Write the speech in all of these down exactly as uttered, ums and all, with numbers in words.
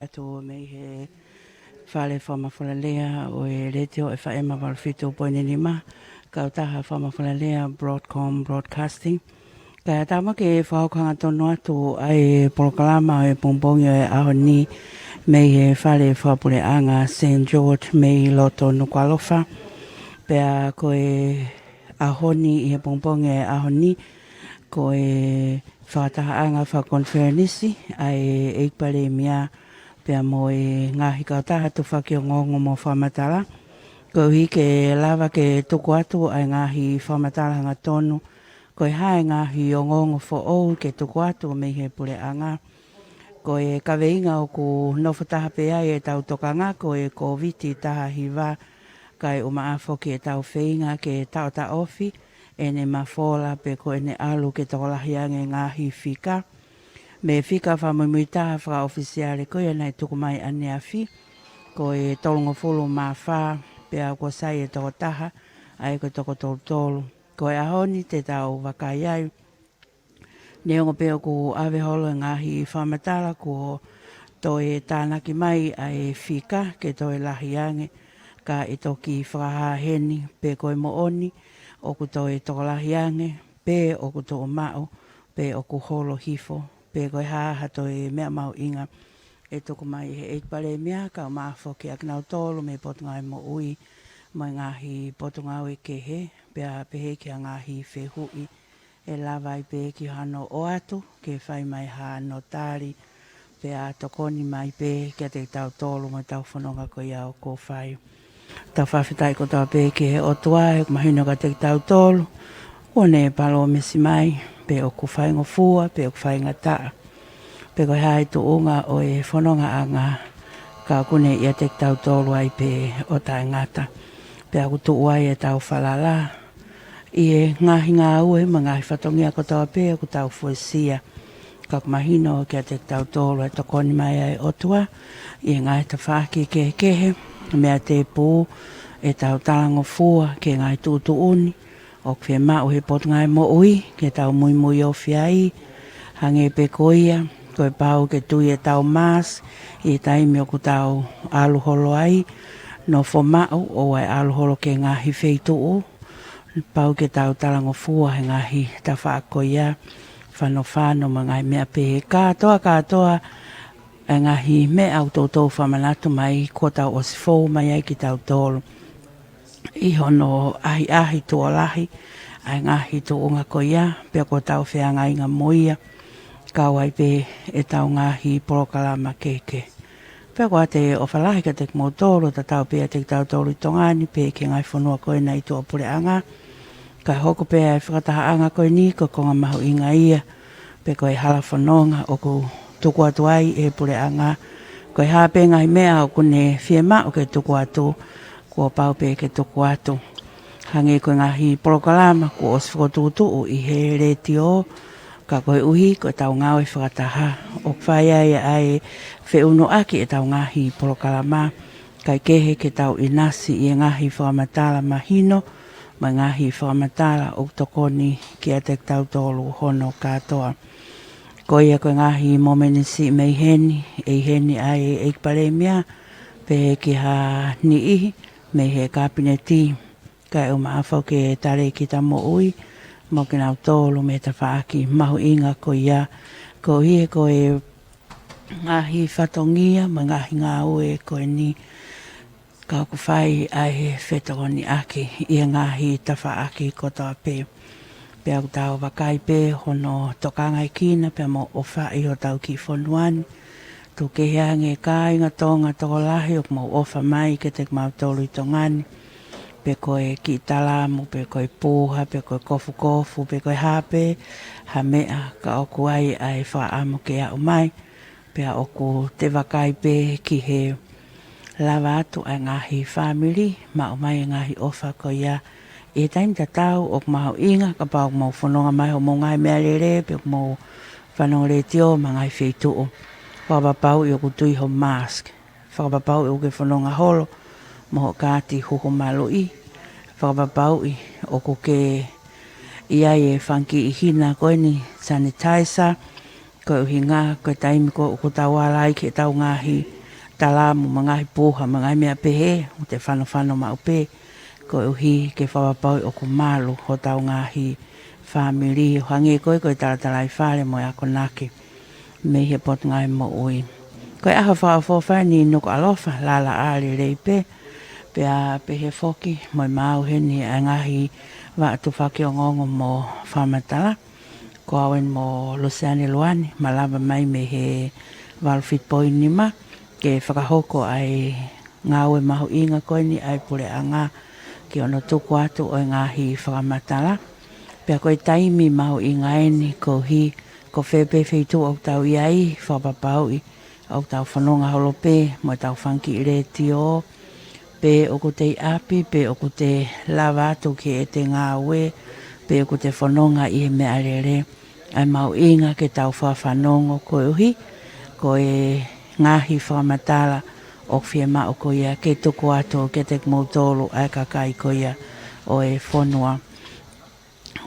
atu mei he fale fakamafolalea ʻo e Letiō ʻEfeema valu fitu poini nima, kautaha fakamafolalea Broadcom Broadcasting. Kae ʻatā mai ke fakahoko hangatonu atu ʻa e polokalama ʻo e pongipongi ʻo e ʻaho ni mei he fale fakapuleʻanga Saint George mei loto Nukuʻalofa. Pea ko e ʻaho ni, ʻi he pongipongi ʻo e ʻaho ni, ko e fakatahaʻanga fakakonifelenisi ʻa e ʻEiki Palēmia pea mo e ngaahi kautaha tufaki ongoongo mo fakamatala, koeʻuhi ke lava ke tuku atu ʻa e ngaahi fakamatala hangatonu, ko e hā e ngaahi ongoongo foʻou ke tuku atu mei he puleʻanga. Ko e kaveinga ʻoku nofo taha pē ai ʻetau tokanga ko e Kōviti taha hiva, kae ʻumaʻā foki ʻetau feinga ke taʻotaʻofi ʻene mafola pe ko ʻene ʻalu ke tokolahi ange ngaahi fika. Mei he fika fakamuimuitaha fakaʻofisiale ko ia naʻe tuku mai ʻaneafi, ko e tolungofulu mā fā, pea kuo sai e toko taha, ʻa ia ko e toko tolu tolu. Ko e ʻaho ni te tau vakai ai. Neongo pē ʻoku ʻave holo e ngaahi fakamatala kuo toe tānaki mai ʻa e fika ke toe lahi ange, ka ʻe toki fakahā heni pe ko e moʻoni ʻoku toe tokolahi ange, pe ʻoku tuʻu maʻu, pe ʻoku holo hifo, pe ko e hā ha toe meʻa mahuʻinga ʻe tuku mai ʻe he ʻEiki Palēmia, kae ʻumaʻā foki ʻakinautolu mei he Potungāue Moʻui mo e ngaahi potungāue kehe, pea pehē ki he ngaahi fehuʻi ʻe lava ai pē ke hano ʻoatu, ke fai mai hano tali, pea tokoni mai pē kiate kitautolu mo ʻetau fononga ko ia ʻoku fai. Tau fakafetaʻi kotoa pē ki he ʻOtua he ʻoku mahino kiate kitautolu kuo ne palōmesi mai, pe ʻoku faingofua, pe ʻoku faingataʻa, pe ko e hā e tuʻunga ʻo e fonongaʻanga, ka ʻoku ne ʻiate kitautolu ai pē ʻo taʻengata. Pea ʻoku tuʻu ai ʻetau falala ʻi he ngaahi ngāue mo e ngaahi fatongia kotoa pē ʻoku tau fuesia. Ka ʻoku mahino kiate kitautolu e tokoni mai ʻa e ʻOtua ʻi he ngaahi tafaʻaki kehekehe, meʻa tēpū, ʻetau talangofua ki he ngaahi tuʻutuʻuni ʻoku fiemaʻu ʻe he Potungāue Moʻui ke tau muimui ofi ai, hangē pē ko ia, ko e pau ke tui ʻetau mask ʻi he taimi ʻoku tau ʻalu holo ai, nofo maʻu, ʻoua ʻe ʻalu holo ki he ngaahi feituʻu, pau ke tau talangofua he ngaahi tafaʻaki ko ia, fanofano mo e ngaahi meʻa pehē, kātoa, kātoa e ngaahi meʻa ʻoku toutou fakamanatu mai kuo tau ʻosi fou mai ai kitautolu ʻi hono ʻahiʻahi tuʻo lahi ʻa e ngaahi tuʻunga ko ia, pea kuo tau feangainga mo ia, kau ai pē ʻetau ngaahi polokalama kehekehe. Pea ʻoku ʻoatu e ʻofa lahi kiate kimoutolu, tatau pē ʻiate kitautolu ʻi Tonga ni, pea ki he ngaahi fonua ko ena ʻi tuʻapuleʻanga. Kae hoko pē ʻa e fakatahaʻanga ko eni ko e konga mahuʻinga ia, pe ko e hala fononga ʻoku tuku atu ai ʻe he puleʻanga. Ko e hā pē ngaahi meʻa ʻoku ne fiemaʻu ke tuku atu, kuo pau pē ke tuku atu. Hangē ko e ngaahi polokalama kuo ʻosi fokotuʻutuʻu ʻi he letiō, ka koeʻuhi ko ʻetau ngāue fakataha, ʻoku fai ai ʻa e feʻunuʻaki ʻetau ngaahi polokalama, kae kehe ke tau ʻinasi ʻi he ngaahi fakamatala mahino, mo e ngaahi fakamatala ʻoku tokoni kiate kitautolu hono kātoa. Ko ia ko e ngaahi momeniti mei heni, ʻe ʻi heni ʻa e ʻEiki Palēmia, pehē ki ha niʻihi mei he Kapineti, kae ʻumaʻā foki e Talēkita Moʻui, mo kinautolu mei he tafaʻaki mahuʻinga ko ia, koeʻuhi he ko e ngaahi fatongia mo e ngaahi ngāue ko eni, ka ʻoku fai ʻa e fetokoniʻaki ʻi he ngaahi tafaʻaki kotoa pē. Pea ʻoku tau vakai pē hono tokangaʻi kina pea mo ʻofaʻi hotau kiʻi fonua ni. Tuku kehe ange kāinga Tonga tokolahi ʻoku mou ʻofa mai kiate kimautolu ʻi Tonga ni. Pe ko e kiʻi talamu, pe ko e puha, pe ko e kofukofu, pe ko e hā pē ha meʻa, ka ʻoku ʻi ai ʻa e fakaʻamu ke aʻu mai. Pea ʻoku te vakai pē ki he lava atu ʻa e ngaahi fāmili, maʻu mai e ngaahi ʻofa ko ia. ʻI he taimi tatau ʻoku mahuʻinga kapau ʻoku mou fononga mai homou ngaahi meʻalele, pe ʻoku mou fanongo letiō mo e ngaahi feituʻu. Fakapapauʻi ʻoku tui hoʻo mask. Fakapapauʻi ʻoku ke fononga holo mo hoʻo kaati huhu maluʻi. Fakapapauʻi ʻoku ke ʻi ai e fanga kiʻi hina ko eni sanitizer. Ko e ʻuhinga, ko e taimi ko ē ʻoku tau ala ai ki heʻetau ngaahi talamu, mo e ngaahi puha, mo e ngaahi meʻa pehē, ʻoku te fanofano maʻu pē, koeʻuhi ke fakapapauʻi ʻoku malu hotau ngaahi fāmili, ʻo hangē ko ē ko e talatalaifale mo e akonaki mei he Potungāue Moʻui. Ko e ʻaho fakaʻofoʻofa eni Nukuʻalofa, lalaʻā lelei pē, pea pehē foki mo e maau heni ʻa e ngaahi vaʻa tufaki ongoongo mo fakamatala. Ko au eni mo Luseane Luani, malava mai mei he valu fitu poini nima, ke fakahoko ʻa e ngāue mahuʻinga ko eni ʻa e puleʻanga ki hono tuku atu ʻo e ngaahi fakamatala. Pea ko e taimi mahuʻinga eni koeʻuhi ko fē pē feituʻu ʻoku tau ʻi ai, fakapapauʻi ʻoku tau fononga holo pē mo ʻetau fanga kiʻi letiō, pe ʻoku te ʻi ʻapi, pe ʻoku te lava atu ki heʻete ngāue, pe ʻoku te fononga ʻi he meʻalele. ʻA e mahuʻinga ke tau fakafanongo koeʻuhi ko e ngaahi fakamatala ʻoku fiemaʻu ko ia ke tuku atu kiate kimoutolu ʻa e kakai ko ia ʻo e fonua.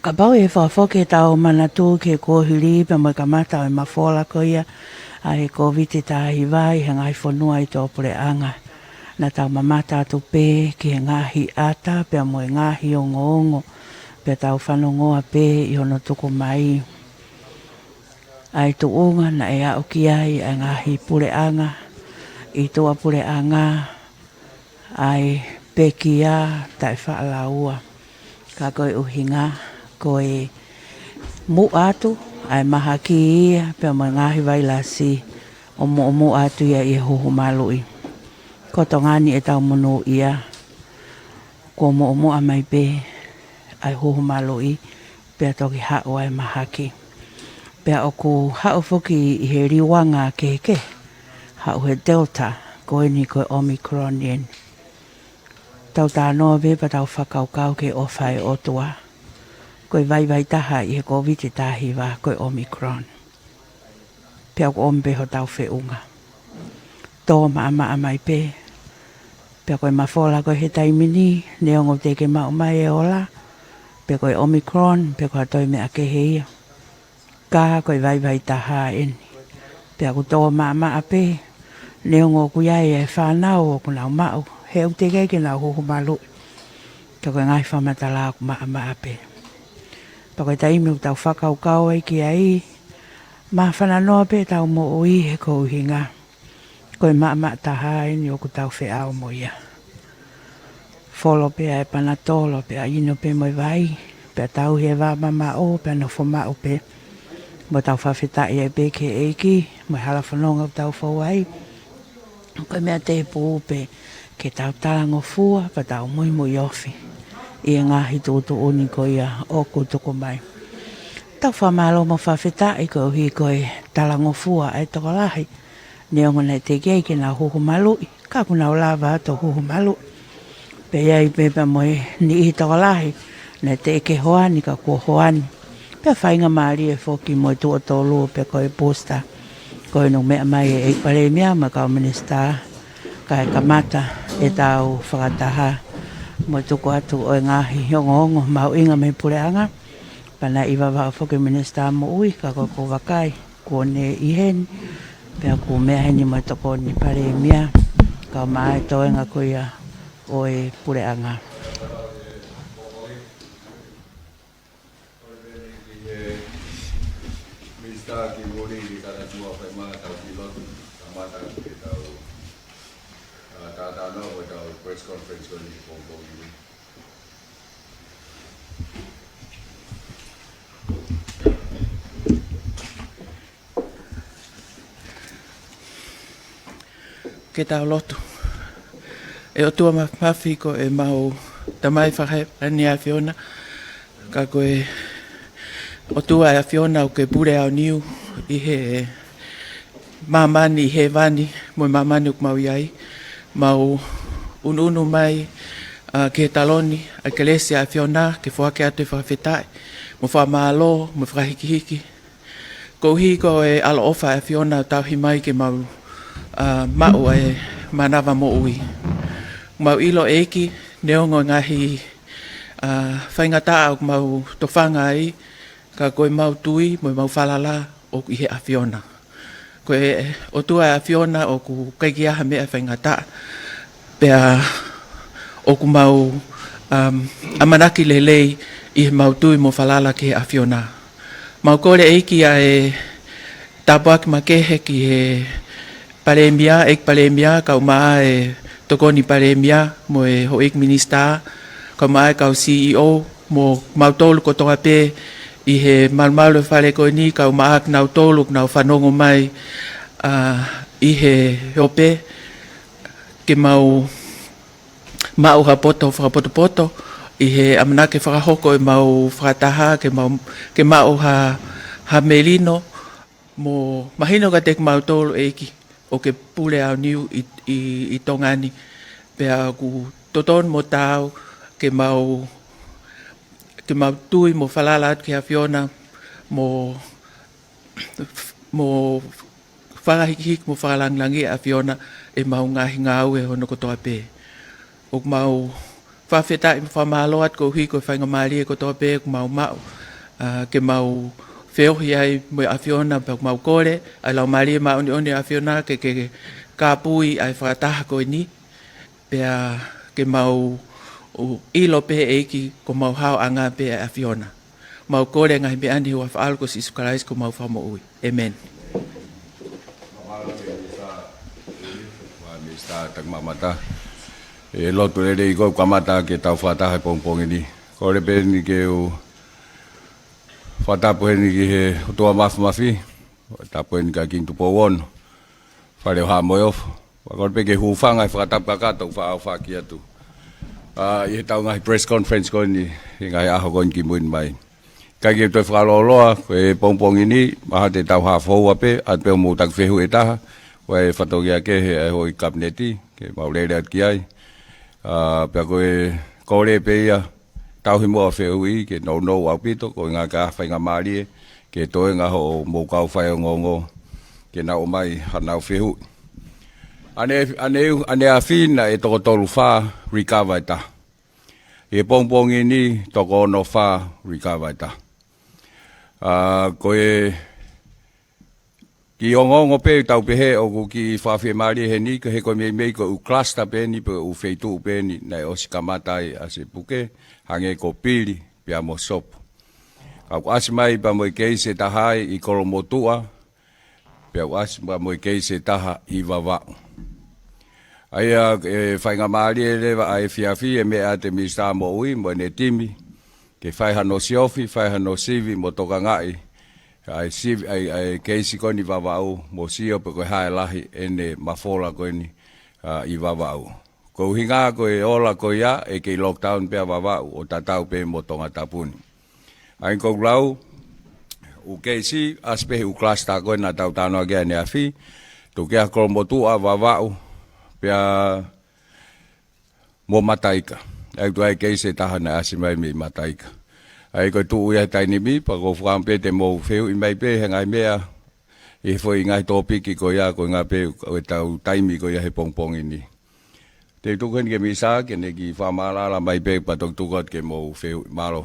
Kapau ʻe fakafoki ʻetau manatu ki he kuohili pea mo e kamata ʻo e mafola ko ia ʻa e Kōviti taha hiva ʻi he ngaahi fonua ʻi tuʻapuleʻanga, naʻa tau mamata atu pē ki he ngaahi ʻata pea mo e ngaahi ongoongo, pea tau fanongoa pē ʻi hono tuku mai ʻa e tuʻunga naʻe aʻu ki ai ʻa e ngaahi puleʻanga ʻi tuʻapuleʻanga, ʻa e pekia taʻefaʻalaua. Ka ko e ʻuhinga, ko e muʻa atu ʻa e mahaki ia pea mo e ngaahi vailasi, ʻo muʻomuʻa atu ia ʻi he huhu maluʻi. Ko Tonga ni ʻetau monūʻia, kuo muʻomuʻa mai pē ʻa e huhu maluʻi, pea toki haʻu ʻa e mahaki. Pea ʻoku haʻu foki ʻi he liuanga kehekehe, haʻu he Delta, ko eni ko e Omicron eni. Tau talanoa pē pea tau fakakaukau ki he ʻofa ʻa e ʻOtua. Ko e vaivai taha ʻi he Kōviti taha hiva ko e Omicron. Pea ʻoku ʻomi pē hotau feʻunga. Tō maʻamaʻa mai pē. Pea ko e mafola ko ē he taimi ni, neongo teʻeki ke maʻu mai e ola, pe ko e Omicron, pe ko ha toe meʻa kehe ia, ka ko e vaivai taha eni. Pea ʻoku tō maʻamaʻa pē, neongo ʻoku ʻi ai e fānau ʻoku nau maʻu, he ʻoku teʻeki ai ke nau huhu maluʻi. Ka ko e ngaahi fakamatala ʻoku maʻamaʻa pē. Pea ko e taimi ʻoku tau fakakaukau ai ki ai, māfana noa pē ʻetau moʻui he ko e ʻuhinga, ko e maʻamaʻa taha eni ʻoku tau feʻao mo ia. Folo pē ʻa e panatolo, pea ʻino pē mo e vai, pea tauhi e vā mamaʻo, pea nofo maʻu pē. Mo tau fakafetaʻi ai pē ki he ʻEiki mo e hala fononga ʻoku tau fou ai. Ko e meʻa tēpū pē ke tau talangofua, pea tau muimui ofi ʻi he ngaahi tuʻutuʻuni ko ia ʻoku tuku mai. Tau fakamālō mo fakafetaʻi koeʻuhi ko e talangofua ʻa e tokolahi, neongo naʻe teʻeki ai ke nau huhu maluʻi, ka ʻoku nau lava atu ʻo huhu maluʻi. Pea ʻi ai pē pea mo e niʻihi tokolahi naʻe teʻeki hoani ka kuo hoani. Pea faingamālie foki mo e tuʻo tolu pē ko e booster. Ko eni ʻoku meʻa mai e ʻEiki Palēmia mo e kau minisitā, kae kamata ʻetau fakataha mo e tuku atu ʻo e ngaahi ongoongo mahuʻinga mei he puleʻanga. Pea naʻe ʻi Vavaʻu foki e Minisitā Moʻui, ka ko ʻeku vakai kuo ne ʻi heni, pea ʻoku meʻa heni mo e Tokoni Palēmia, kau mai e toenga ko ia ʻo e puleʻanga. Minisitā ki muli ni ka na tua fai mai tau ki lotu, kamata ki tau, ā, tātānō ko tau press conference ko ni pongipongi ni. Ke tau lotu. ʻE ʻOtua Māfimafi, ko ʻemau Tamai Fakahēvani ʻa e ʻAfiona, ka ko e ʻOtua ʻa e ʻAfiona ʻoku ke pule aoniu ʻi he māmani ʻi hēvani mo e māmani ʻoku mau ʻi ai. Mau ʻunuʻunu mai, ā, ki he taloni ʻa e kelesi ʻa e ʻAfiona ke foaki atu e fakafetaʻi mo e fakamālō mo e fakahikihiki, koeʻuhi ko e ʻaloʻofa ʻa e ʻAfiona ʻoku tauhi mai ke mau, ā, maʻu ʻa e mānava moʻui. Mau ʻilo ʻEiki, neongo e ngaahi, ā, faingataʻa ʻoku mau tofanga ai, ka ko ʻemau tui mo ʻemau falala ʻoku ʻi he ʻAfiona. Ko e ʻOtua ʻa e ʻAfiona ʻoku ʻikai ke ʻi ai ha meʻa faingataʻa. Pea ʻoku mau, um, ʻamanaki lelei ʻi heʻemau tui mo falala ki he ʻAfiona. Mau kole ʻEiki ʻa e tāpuaki makehe ki he Palēmia, ʻEiki Palēmia, kae ʻumaʻā e Tokoni Palēmia, mo e Houʻeiki Minisitā, kae ʻumaʻā e kau C E O, mo mautolu kotoa pē ʻi he malumalu ʻo e fale ko eni, kae ʻumaʻā kinautolu ʻoku nau fanongo mai, ʻa, ʻi he ope, ke mau maʻu ha poto fakapotopoto ʻi he ʻamanaki ke fakahoko ʻemau fakataha, ke mau, ke maʻu ha, ha melino, mo mahino kiate kimautolu ʻEiki ʻoku ke pule aoniu ʻi, ʻi, ʻi Tonga ni. Pea ʻoku totonu mo taau ke mau, ke mau tui mo falala atu ki he ʻAfiona mo, mo fakahikihiki mo fakalangilangiʻi ʻa e ʻAfiona ʻi heʻemau ngaahi ngāue hono kotoa pē. ʻOku mau fakafetaʻi mo fakamālō atu koeʻuhi ko e faingamālie kotoa pē ʻoku mau maʻu, ʻa, ke mau feohi ai mo e ʻAfiona, pea ʻoku mau kole ʻa e Laumālie Māʻoniʻoni ʻo e ʻAfiona ke, ke kāpui ʻa e fakataha ko eni, pea ke mau ʻilo pē ʻEiki ko homau haoʻanga pē ʻa e ʻAfiona. Mau kole ngaahi meʻa ni ʻi he huafa ʻo Sīsū Kalaisi ko homau Fakamoʻui. ʻĒmeni. Minisitā Takimamata. ʻE lotu lelei ko e kamata ke tau fakataha he pongipongi ni. Kole pē eni ke u fakatapu heni ki he ʻOtua Māfimafi, tapu heni kia Kingi Tupou Ono, Fale ʻo Haʻa Moheofo. Pea kole pē ke u hūfanga he fakatapu kakato ʻoku ou faʻa ʻofa ki ai atu. ʻA, ʻi heʻetau ngaahi press conference ko eni, ʻi he ngaahi ʻaho ko eni kimuʻa mai. ʻIkai ke u toe fakalōloa, ko e pongipongi ni, mahalo te tau hā foua pē, ʻoatu pē hoʻomou taki fehuʻi ʻe taha, ʻa e fatongia kehe ʻa e Houʻeiki Kapineti, ke mau lele atu ki ai. ʻA, pea ko e kole pē ia, tauhi muʻa fehuʻi, ke nounou ʻaupito, ko e ʻuhinga ka faingamālie, ke toenga hoʻomou kau faiongoongo, ke nau ʻomai haʻanau fehuʻi. ʻAne, ʻaneafi, ʻaneafi naʻe toko tolu fā recover ʻe taha. ʻI he pongipongi ni toko ono fā recover ʻe taha. ʻA, ko e kiʻi ongoongo pē ʻoku tau pehē ʻoku kiʻi fakafiemālie heni, ko e he ko e meimei ko e ʻū cluster pē eni, pe ko e ʻū feituʻu pē eni, naʻe ʻosi kamata ai ʻa e puke, hangē ko Pili, pea mo Sopu. Ka ʻoku ʻasi mai pea mo e keisi ʻe taha ai ʻi Kolomotuʻa, pea ʻoku ʻasi pea mo e keisi ʻe taha ʻi Vavaʻu. ʻA ia, ʻe faingamālie leva ʻa e efiafi ʻe meʻa atu e Minisitā Moʻui mo ʻene timi, ke fai hano siofi, fai hano sivi mo tokangaʻi ʻa e sivi, ʻa e, ʻa e keisi ko eni Vavaʻu, mo sio pe ko e hā e lahi ʻene mafola ko eni, ʻa, ʻi Vavaʻu. Ko e ʻuhinga ko e ola ko ia ʻe kei lockdown pē ʻa Vavaʻu ʻo tatau pē mo Tongatapu ni. ʻA ia ko e lau, ʻū keisi, ʻasi pē he ʻū cluster ko ē naʻa tau talanoa ki ai ʻaneafi, tuku kehe ʻa Kolomotuʻa, Vavaʻu, pea mo Mataika. ʻA ia ʻoku ʻi ai e keisi ʻe taha naʻe ʻasi mai mei Mataika. ʻA ia ko e tuʻu ia he taimi ni, pea ʻoku ou fakaʻamu pē te mou fehuʻi mai pē he ngaahi meʻa, ʻi he foʻi ngaahi tōpiki ko ia, ko e ʻuhinga pē ʻo ʻetau taimi ko ia he pongipongi ni. Te u tuku heni ki he Minisitā, ke ne kiʻi fakamaʻalaʻala mai pē, pea toki tuku atu ke mou fehuʻi. Mālō.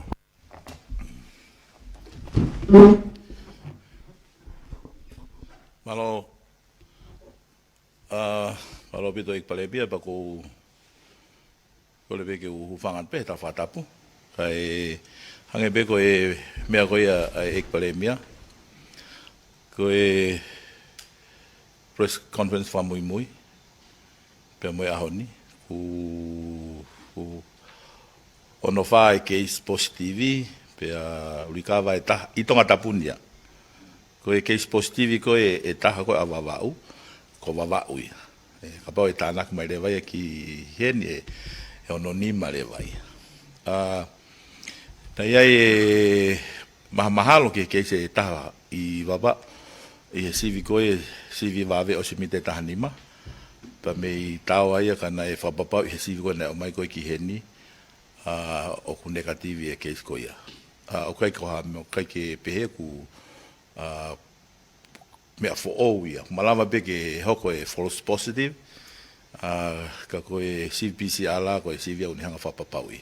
Mālō. ʻA, mālō ʻaupito ʻEiki Palēmia, pea ʻoku ou kole pē ke u hūfanga pē he fakatapu. Kae hangē pē ko e meʻa ko ia ʻa e ʻEiki Palēmia, ko e press conference fakamuimui pea mo e ʻaho ni, ʻoku, ʻoku ono fā e keisi positive, pea ʻū recover ʻe taha, ʻi Tongatapu ni ia. Ko e keisi positive ko ē ʻe taha ko ē ʻa Vavaʻu, ko Vavaʻu ia. ʻE, kapau ʻe tānaki mai leva ia ki heni ʻe, ʻe ono nima leva ia. ʻA, naʻe ʻi ai e mahamahalo ki he keisi ʻe taha ʻi Vavaʻu, ʻi he sivi ko ē, sivi vave ʻosi mita ʻe taha nima. Pea mei taoa ia ka naʻe fakapapauʻi he sivi ko ē naʻe ʻomai ko ē ki heni, ʻa, ʻoku negative e keisi ko ia. ʻA, ʻoku ʻikai ko ha, ʻoku ʻikai ke pehē ʻoku, ʻa, meʻa foʻou ia. Malava pē ke hoko e false positive, ʻa, ka ko e sivi P C R ko e sivi ia ʻoku ne hanga fakapapauʻi.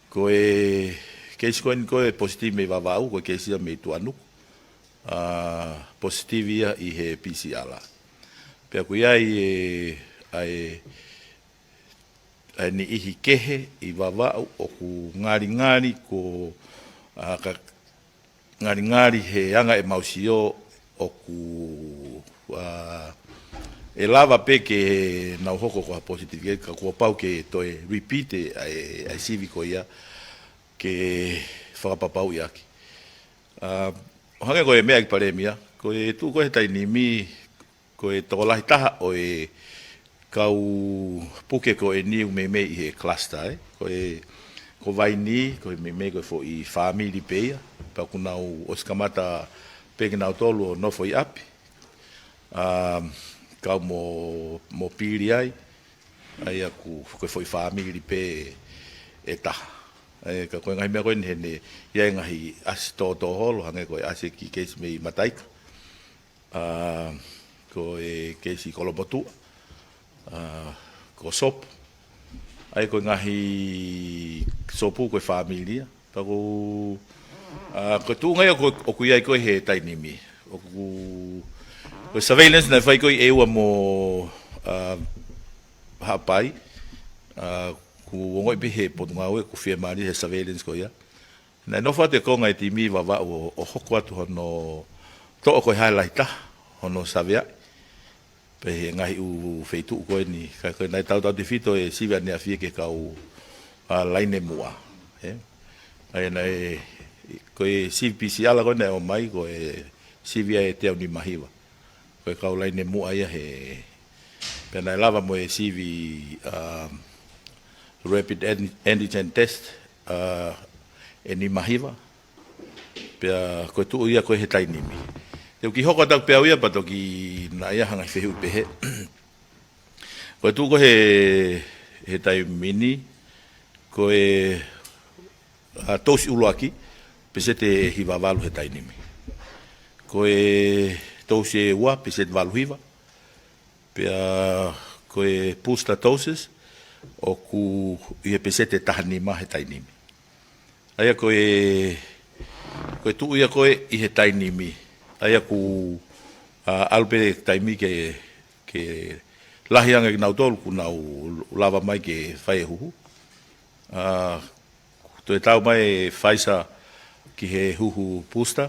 Ko e keisi ko eni ko e positive mei Vavaʻu, ko e keisi ia mei Tuʻanuku. ʻa, positive ia ʻi he P C R. Pea ʻoku ʻi ai e, ʻa e, ʻa e niʻihi kehe ʻi Vavaʻu ʻoku ngalingali ko, ʻa, ka, ngalingali he anga ʻemau sio ʻoku, ʻa, ʻe lava pē ke nau hoko ko ha positive case, ka kuo pau ke toe repeat ʻa e, ʻa e sivi ko ia ke fakapapauʻi ʻaki. ʻA, ʻo hangē ko e meʻa ʻa e Palēmia, ko e tuʻu ko ē he taimi ni, ko e tokolahi taha ʻo e kau puke ko eni ʻoku meimei ʻi he cluster, ē. Ko e, ko Vaini, ko e meimei ko e foʻi fāmili pē ia, pea ʻoku nau ʻosi kamata pē kinautolu ʻo nofo ʻi ʻapi. ʻA, kau mo, mo pili ai, ʻa ia ʻoku, ko e foʻi fāmili pē ʻe taha. ʻA ia ka ko e ngaahi meʻa ko eni heni, ʻi ai e ngaahi ʻasi tōtōholo, hangē ko e ʻasi ki he keisi mei Mataika. ʻA, ko e keisi Kolomotuʻa, ʻa, ko Sopu. ʻA ia ko e ngaahi Sopu ko e fāmili ia. Pea ko, ʻa, ko e tuʻunga ia ʻoku, ʻoku ʻi ai ko ē he taimi ni. ʻOku, ko e surveillance naʻe fai ko ē ʻi ʻEua mo, ʻa, Haʻapai, ʻa, ʻoku ongoʻi pē he Potungāue ʻoku fiemālie he surveillance ko ia. Naʻe nofo atu e konga e timi Vavaʻu ʻo, ʻo hoko atu hono toʻo ko e hā e lahi taha, hono saveaʻi. Pea he ngaahi ʻū feituʻu ko eni, ka ko e naʻe tautautefito e sivi ʻaneafi ia ki he kau, ʻa, Lainemuʻa, ē? ʻA ia naʻe, ko e sivi P C R ko ē naʻe ʻomai, ko e sivi ʻa e teau nima hiva. Ko e kau Lainemuʻa ia he, pea naʻe lava mo e sivi, ʻa, rapid an-, antigen test, ʻa, ʻe nima hiva. Pea ko e tuʻu ia ko ē he taimi ni. Te u kiʻi hoko atu pē au ia pea toki naʻa ʻi ai ha ngaahi fehuʻi pehē. Ko e tuʻu ko ē he, he taimi ni, ko e, ʻa, tousi ʻuluaki, peseti ʻe hiva valu he taimi ni. Ko e tousi ʻe ua, peseti valu hiva. Pea ko e booster doses, ʻoku ʻi he peseti ʻe taha nima he taimi ni. ʻA ia ko e, ko e tuʻu ia ko ē ʻi he taimi ni. ʻA ia ʻoku, ʻa, ʻalu pē taimi ke, ke lahi ange kinautolu ʻoku nau lava mai ke fai e huhu. ʻA, toe tau mai e Pfizer ki he huhu booster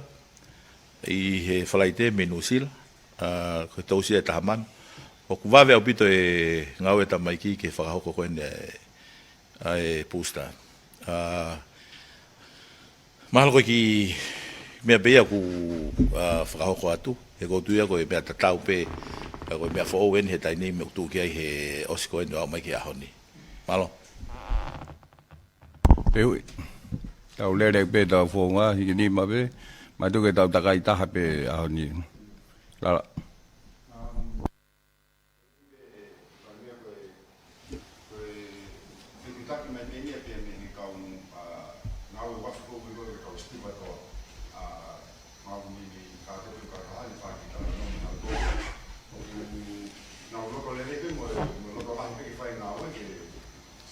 ʻi he Falaite mei Nuʻusila, ʻa, ko e tousi ʻe taha mano. ʻOku vave ʻaupito e ngāue ʻa e tamaiki ke fakahoko ko eni ʻa e booster. ʻA, mahalo ko e kiʻi meʻa pē ia ʻoku, ʻa, fakahoko atu, he ʻoku ou tui ia ko e meʻa tatau pē, ka ko e meʻa foʻou eni he taimi ni ʻoku tuʻu ki ai he ʻosi ko eni ʻo aʻu mai ki he ʻaho ni. Mālō. Pehē ui. Tau lele pē tau founga, hiki nima pē, mai tuku ke tau takai taha pē ʻaho ni. Lala.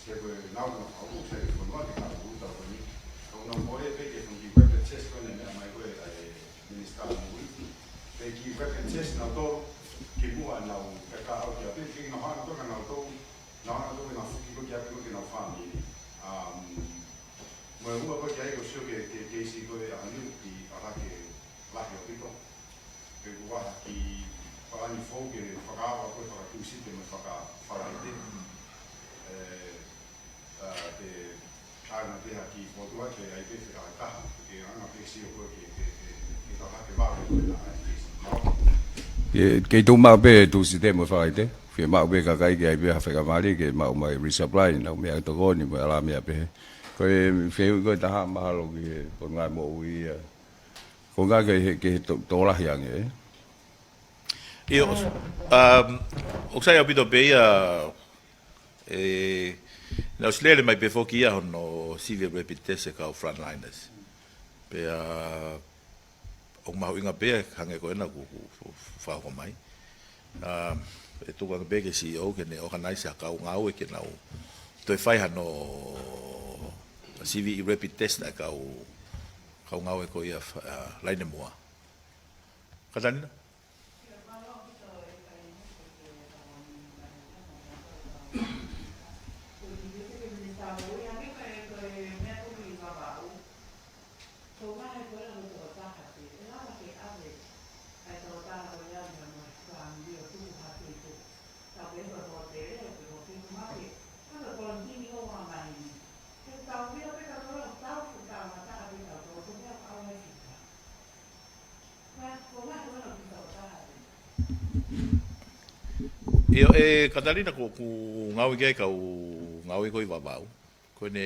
Ke ko e nau na fau, ke ka uta ko ni. Ka una mo e pē ke fong ki rapid test ko ena meʻa mai ko ē ʻa e Minisitā Moʻui. Pē ki rapid test na to, ki muʻa nau pē ka au ki a pē, ki na hana to ka nau to, na hana to na fuki ko ki a pē ko ki nau fāmili. Um, mo e ua ko ki ai ko sio ke, ke, ke isi ko e a niu ki a hake lahi ʻaupito. Ke kuaha ki palani fou ke fakaava ko e fakakiusite mo e fakafalaite. E, ʻa, te ʻana pē ha kiʻi fokotuʻu ke ai pē fekau taha, ke ʻana pē sio ko ke, ke, ke, ke tau hake vave ko e taha ai pē si. Ke, ke tau maʻu pē Tūsite mo Falaite, fiemaʻu pē kakai ke ai pē ha faingamālie ke maʻu mai resupply, nau meʻatokoni mo e ala meʻa pehē. Ko e fehuʻi ko e taha mahalo ki he Potungāue Moʻui ia. Ko e ngaahi ke he, ke he to-, tokolahi ange, ē? ʻIo, um, ʻoku sai ʻaupito pē ia, ē, naʻe ʻosi lele mai pē foki ia hono sivi e rapid test e kau frontliners. Pea, ʻoku mahuʻinga pē ia, hangē ko ena ʻoku, ʻoku, ʻoku fakahoko mai. Um, ʻe tuku ange pē ki he C E O ke ne organize ha kau ngāue ke nau toe fai hano siviʻi rapid test ʻa e kau, kau ngāue ko ia, uh, Lainemuʻa. Katalina? ʻIo, ʻe Katalina, ko ʻeku ngāue ki ai kau ngāue ko ē ʻi Vavau. Ko ʻene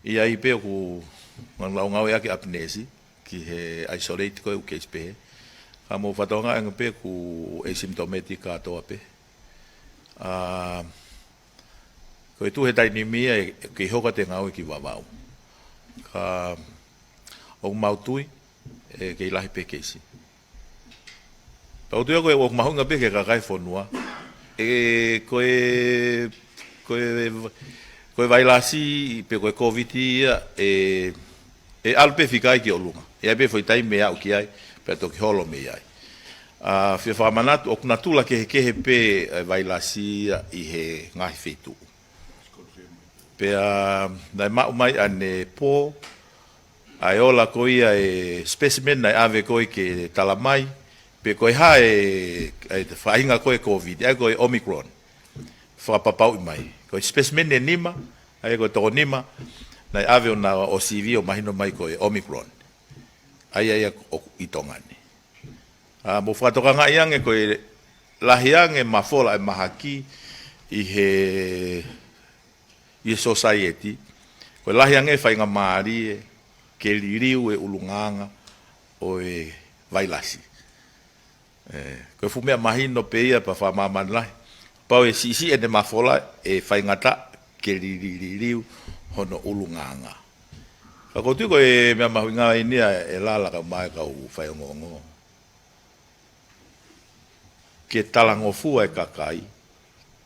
ʻi ai pē ʻoku ngāue, ngāue ʻaki ʻa e ʻapi neesi ki he isolate ko ē ʻū case pē. Ka mou fakatokangaʻi ange pē ʻoku asymptomatic kātoa pē. ʻA, ko e tuʻu he taimi ni ia ʻe kei hoko atu e ngāue ki Vavau. Ka ʻoku mau tui ʻe kei lahi pē keisi. Pea ʻoku ou tui au ko e ʻoku mahuʻinga pē ki he kakai e fonua. ʻE, ko e, ko e, ko e vailasi pe ko e Covid ia, ʻe, ʻe ʻalu pē fika ia ki ʻolunga. ʻE ʻi ai pē foʻi taimi ʻe aʻu ki ai, pea toki holo mei ai. ʻA, fie fakamanatu, ʻoku natula kehekehe pē e vailasi ia ʻi he ngaahi feituʻu. Pea naʻe maʻu mai ʻanepō ʻa e ola ko ia e specimen naʻe ʻave ko ē ke tala mai, pe ko e hā e, e faʻahinga ko ē Covid, ʻa ia ko e Omicron. Fakapapauʻi mai. Ko e specimen ʻe nima, ʻa ia ko e toko nima, naʻe ʻave ʻo na ʻosivi ʻo mahino mai ko e Omicron. ʻA ia ia ʻoku ʻi Tonga ni. ʻA, mou fakatokangaʻi ange ko e lahi ange mafola e mahaki ʻi he, ʻi he society. Ko e lahi ange faingamālie ke liliu e ʻulungaanga ʻo e vailasi. ʻE, ko e fuʻu meʻa mahino pē ia pea fakamāmani lahi. Pau ʻe siʻisiʻi ʻene mafola ʻe faingataʻa ke lili-, liliu hono ʻulungaanga. Ka ʻoku ou tui ko e meʻa mahuʻinga eni ia ʻe Lala kae ʻumaʻā e kau faiongoongo. Ke talangofua e kakai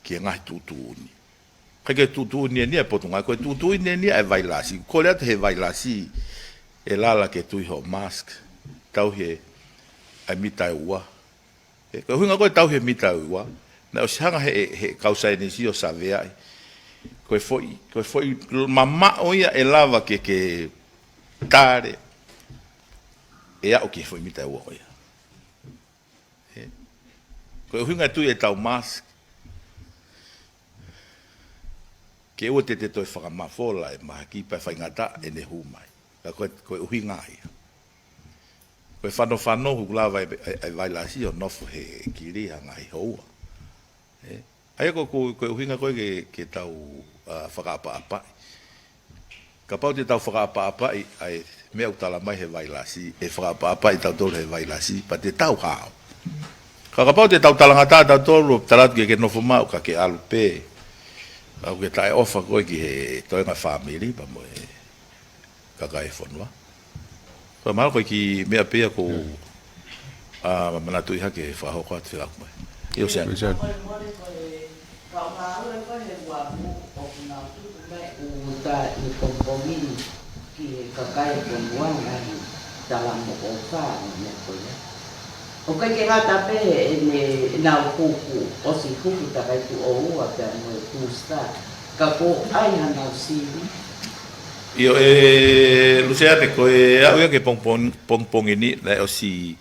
ki he ngaahi tuʻutuʻuni. ʻIkai ke tuʻutuʻuni eni ia e Potungāue, ko e tuʻutuʻuni eni ia e vailasi. Kole atu he vailasi ʻe Lala ke tui hoʻo mask, tauhi e mita ʻe ua. ʻE, ko e ʻuhinga ko e tauhi e mita ʻe ua, naʻe ʻosi hanga he, he kau saienisi ʻo saveaʻi. Ko e foʻi, ko e foʻi mamaʻo ia ʻe lava ke, ke tale ʻe aʻu ki he foʻi mita ʻe ua ko ia. ʻE, ko e ʻuhinga e tui ʻetau mask, ke ʻoua te te toe fakamafola e mahaki pea faingataʻa ʻene hū mai. Ka ko e, ko e ʻuhinga ia. Ko e fanofano ʻoku lava e, e, e vailasi ʻo nofo he kili ʻa e ngaahi houa. ʻE, ʻa ia ko, ko, ko e ʻuhinga ko ē ke, ke tau, ʻa, fakaʻapaʻapaʻi. Kapau te tau fakaʻapaʻapaʻi ʻa e meʻa ʻoku tala mai he vailasi, ʻe fakaʻapaʻapaʻi tautolu he vailasi, pea te tau hao. Ka kapau te tau talangataʻa tautolu, tala atu ke ke nofo maʻu, ka ke ʻalu pē. ʻOku ke taʻeʻofa koe ki he toenga fāmili, pea mo e kakai e fonua. Ko e mahalo ko e kiʻi meʻa pē ia ʻoku ou, ʻa, manatuʻi hake he fakahoko atu fekauʻaki mo e. ʻIo, Sian. Sian. Kaungāue ko ē he uafu ʻoku nau tuku mai ʻū uta ʻi he pongipongi ni ki he kakai e fonua ngaahi talamonū ʻofa mo e meʻa ko ia. ʻOku ʻikai ke ngata pē heʻene, ʻenau huku, ʻosi huku takai tuʻo ua pea mo e booster. Ka ʻoku ʻi ai hanau sivi. ʻIo, ʻe Luseane, ko e aʻu ia ki he pongipongi, pongipongi ni, naʻe ʻosi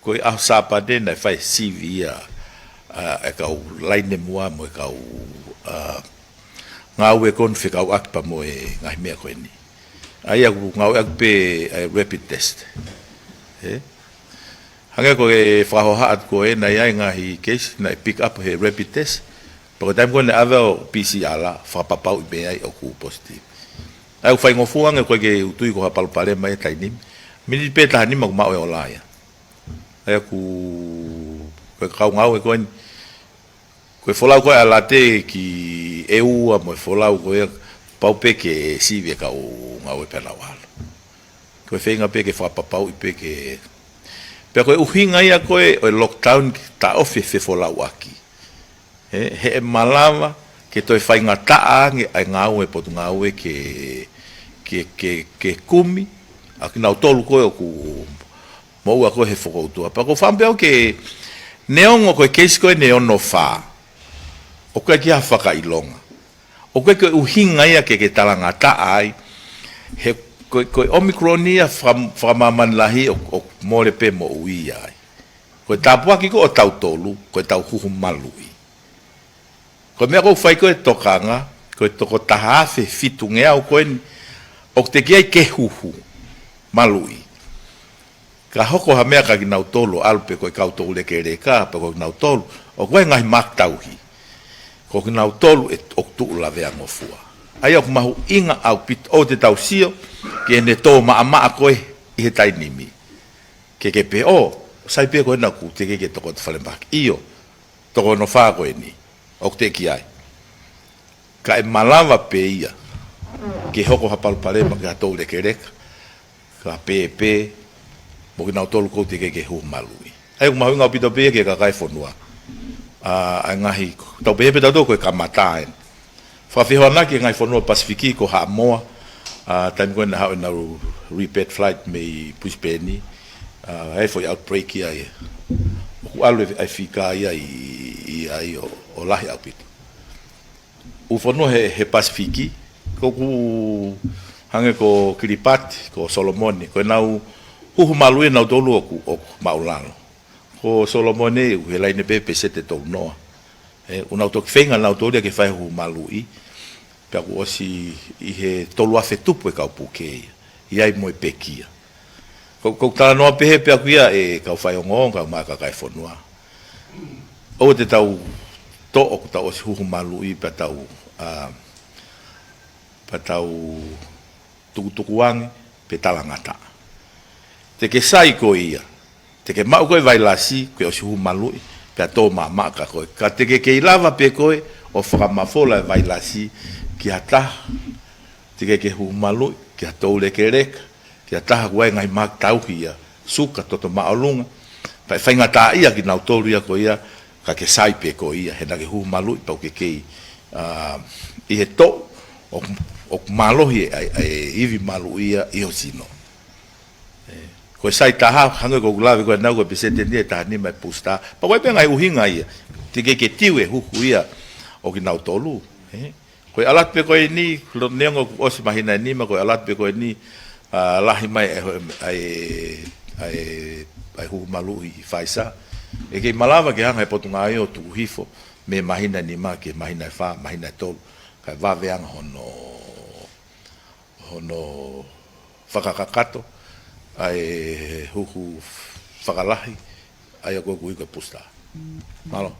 ko e ʻaho Sāpate naʻe fai sivi ia, ʻa, e kau laine muʻa mo e kau, ʻa, ngāue ko eni fekauʻaki pea mo e ngaahi meʻa ko eni. ʻA ia ʻoku ngāueʻaki pē ʻa e rapid test. ʻE? Hangē ko e fakahohaʻa atu ko ē naʻe ʻi ai e ngaahi case naʻe pick up he rapid test. Pea ko e taimi ko ē naʻe ʻave ʻo P C R, fakapapauʻi pē ai ʻoku positive. ʻA ia ʻoku faingofua ange, ʻoku ʻikai ke u tui ko ha palopalema ia he taimi ni. Miniti pē taha nima ʻoku maʻu e ola ia. ʻA ia ʻoku, ko e kau ngāue ko eni, ko e folau ko ē ʻa Late ki ʻEua mo e folau ko ē, pau pē ke sivi e kau ngāue pea nau ʻalu. Ko e feinga pē ke fakapapauʻi pē ke, pea ko e ʻuhinga ia ko ē ʻo e lockdown ke taʻofi e fefolauʻaki. ʻE, heʻe malava ke toe faingataʻa ange ʻa e ngāue e potungāue ke, ke, ke, ke kumi ʻa kinautolu ko ē ʻoku moʻua ko ē he fokoutua. Pea ʻoku ou fakaʻamu pē au ke neongo ko e keisi ko eni ʻe ono fā, ʻoku ʻikai ke ʻi ai ha fakaʻilonga. ʻOku ʻikai ko e ʻuhinga ia ke ke talangataʻa ai. He ko e, ko e Omicron ia faka-, fakamāmani lahi ʻoku, ʻoku mole pē moʻui ai. Ko e tāpuaki ko ē ʻo tautolu, ko ʻetau huhu maluʻi. Ko e meʻa ʻoku ou fai ko ē tokanga, ko e toko taha afe fitungeau ko eni ʻoku teʻeki ai ke huhu maluʻi. Ka hoko ha meʻa kia kinautolu ʻalu pē ko e kau toulekeleka, pe ko kinautolu, ʻoku ʻi ai e ngaahi maʻuʻanga tauhi. Ko kinautolu ē ʻoku tuʻu laveangofua. ʻA ia ʻoku mahuʻinga ʻaupito ʻoku tau sio ki heʻene tō maʻamaʻa ko ē ʻi he taimi ni. Ke ke pehē ʻo, sai pē ko ena ʻoku teʻeki ke toko atu falemahaki. ʻIo, toko ono fā ko eni ʻoku teʻeki ai. Ka ʻe malava pē ia ke hoko ha palopalema ki ha toulekeleka, ka pēpē mo kinautolu ʻoku teʻeki ke huhu maluʻi. ʻA ia ʻoku mahuʻinga ʻaupito pē ia ki he kakai e fonua. ʻA, ʻa e ngaahi, tau pehē pē tautolu ko e kamata eni. Fakafehoanaki e ngaahi fonua Pasifiki ko Haʻamoa, ʻa, taimi ko ē naʻa haʻu ʻenau rebate flight mei Brisbane, ʻa, ʻi ai e foʻi outbreak ia ʻi, ʻoku ʻalu e, e fika ia ʻi, ʻi ai ʻo, ʻo lahi ʻaupito. ʻOku fonua he, he Pasifiki, ʻoku hangē ko Kilipati, ko Solomone, ko ʻenau huhu maluʻi ʻanautolu ʻoku, ʻoku māʻulalo. Ko Solomone ʻoku he laine pē peseti ʻe tolu noa. ʻE, ʻoku nau toki feinga ʻanautolu ia ke fai huhu maluʻi, pea kuo ʻosi ʻi he tolu afe tupu e kau puke ia, ʻi ai mo e pekia. Ko, ʻoku ou talanoa pehē pē au ia ʻe kau faiongoongo, kau maʻa kakai e fonua. ʻOua te tau toʻo kuo tau ʻosi huhu maluʻi pea tau, ʻa, pea tau tukutuku ange pe talangataʻa. Te ke sai koe ia, te ke maʻu koe e vailasi, ke ʻosi huhu maluʻi, pea tō maʻamaʻa kia koe. Ka te ke kei lava pē koe ʻo fakamafola e vailasi ki ha taha, teʻeki ke huhu maluʻi, ki ha toulekeleka, ki ha taha ʻoku ʻi ai e ngaahi maʻuʻanga tauhi ia, suka, toto māʻolunga. Pea ʻe faingataʻaʻia kinautolu ia ko ia, ka ke sai pē koe ia, he naʻa ke huhu maluʻi pea ʻoku ke kei, ʻa, ʻi he toʻu, ʻoku, ʻoku mālohi e, e, e ivi maluʻi ia ʻi ho sino. ʻE, ko e sai taha, hangē ko ʻeku lave ko ē ʻanenai ko e peseti ʻe taha nima e booster. Pea ʻoku ʻi ai pē ngaahi ʻuhinga ia, teʻeki ke tiu e huhu ia ʻo kinautolu. ʻE, ko e ʻalu atu pē ko eni, lo-, neongo kuo ʻosi māhina ʻe nima, ko e ʻalu atu pē ko eni, ʻa, lahi mai e, e, e, e huhu maluʻi Pfizer. ʻE kei malava ke hanga ʻe he Potungāue ʻo tuku hifo mei he māhina ʻe nima ki he māhina ʻe fā, māhina ʻe tolu. Kae vave ange hono, hono fakakakato ʻa e huhu fakalahi, ʻa ia ko ē ʻoku ui ko e booster. Mālō.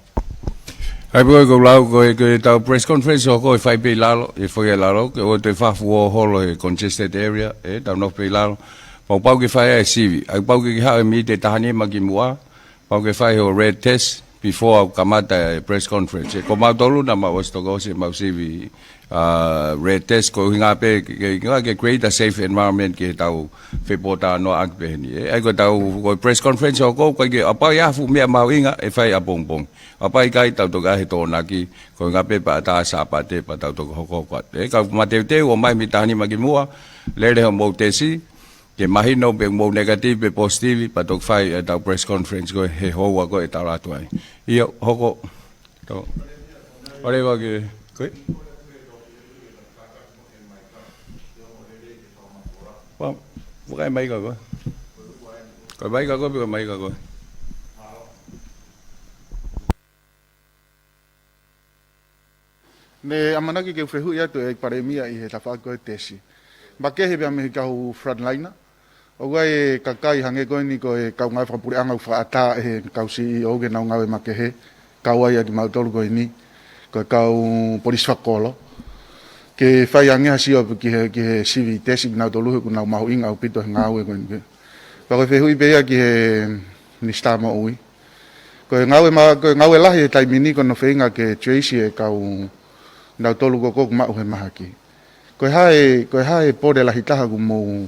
ʻA ia pē ko e lau ko ē, ko ʻetau press conference ʻoku hoko ʻe fai pē ʻi lalo, ʻe fai ʻi lalo, ke ʻoua te fafu ʻo holo he congested area, ʻe tau nofo pē ʻi lalo. Pau pau ke fai ʻa e sivi, ʻa ia pau ke ke haʻu e miniti ʻe taha nima kimuʻa, pau ke fai hoʻo red test before ʻoku kamata e press conference. ʻE ko mautolu naʻa mau ʻosi toki ʻosi ʻemau sivi, ʻa, red test ko e ʻuhinga pē ke, ke, ke create a safe environment ki heʻetau fepōtalanoaʻaki pehē ni. ʻE, ʻa ia ko ʻetau, ko e press conference ʻoku hoko, ko e ke ʻapē ʻi ai ha fuʻu meʻa mahuʻinga ʻe fai ʻapongipongi. ʻApē ʻikai tau toki ʻai he Tokonaki, ko e ʻuhinga pē pea ʻatā Sāpate pea tau toki hokohoko atu. ʻE, ka ʻoku mateuteu ʻo ʻomai miniti taha nima kimuʻa, lele hoʻomou tesi, ke mahino pe mou negative pe positive, pea toki fai ʻetau press conference ko ē he houa ko ē ʻe tala atu ai. ʻIo, hoko. Tō. ʻOleva ke, ko ē? Pea, puke e maika ko ē. Ko e maika ko ē, pe ko e maika ko ē. Ne ʻamanaki ke u fehuʻi atu ʻe he Palēmia ʻi he tafaʻaki ko ē tesi. Makehe pea mei he kau frontliner. ʻOku ʻi ai e kakai hangē ko eni ko e kau ngāue fakapuleʻanga ʻoku fakaʻatā ʻe he kau C E O ke nau ngāue makehe. Kau ai ʻa kimautolu ko eni. Ko e kau polisi fakakolo. Ke fai ange ha sio ki he, ki he sivi tesi kinautolu he ʻoku nau mahuʻinga ʻaupito he ngāue ko eni. Pea ko e fehuʻi pē ia ki he Minisitā Moʻui. Ko e ngāue ma-, ko e ngāue lahi he taimi ni ko hono feinga ke trace e kau nautolu ko ē ʻoku maʻu he mahaki. Ko e hā e, ko e hā e pole lahi taha ʻoku mou,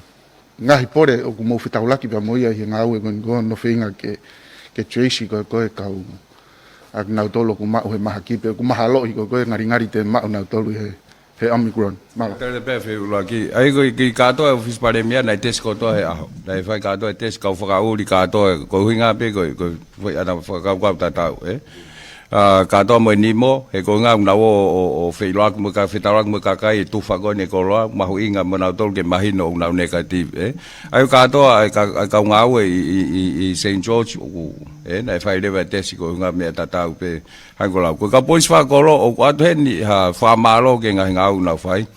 ngaahi pole ʻoku mou fetaulaki pea mo ia ʻi he ngāue ko eni ko hono feinga ke, ke trace ko ē, ko ē kau ʻa kinautolu ʻoku maʻu he mahaki pe ʻoku mahaloʻi ko ē, ko ē ngalingali te maʻu nautolu ʻi he he Omicron. Mālō. Tele pē feʻuluaki. ʻA ia ko e kiʻi kātoa ʻa e ʻōfisi palēmia naʻe tesi kotoa he ʻaho. Naʻe fai kātoa e tesi kau fakaʻuli kātoa ko e ʻuhinga pē ko e, ko e foʻi ʻana fakakaukau tatau, ē. ʻA, kātoa mo e nimo, he ko e ʻuhinga ʻoku nau ō, ʻo, ʻo feʻiloaki mo e ka-, fetaulaki mo e kakai ʻi he tufa ko eni ʻa e koloa, mahuʻinga mo nautolu ke mahino ʻoku nau negative, ē. ʻA ia kātoa, ʻa e ka-, ʻa e kau ngāue ʻi, ʻi, ʻi, ʻi Saint George, ʻoku, ē, naʻe fai leva e tesi ko e ʻuhinga meʻa tatau pē, hangē ko e lau. Ko e kau poisi fakakolo, ʻoku ʻoatu heni ha fakamālō ki he ngaahi ngāue ʻoku nau fai.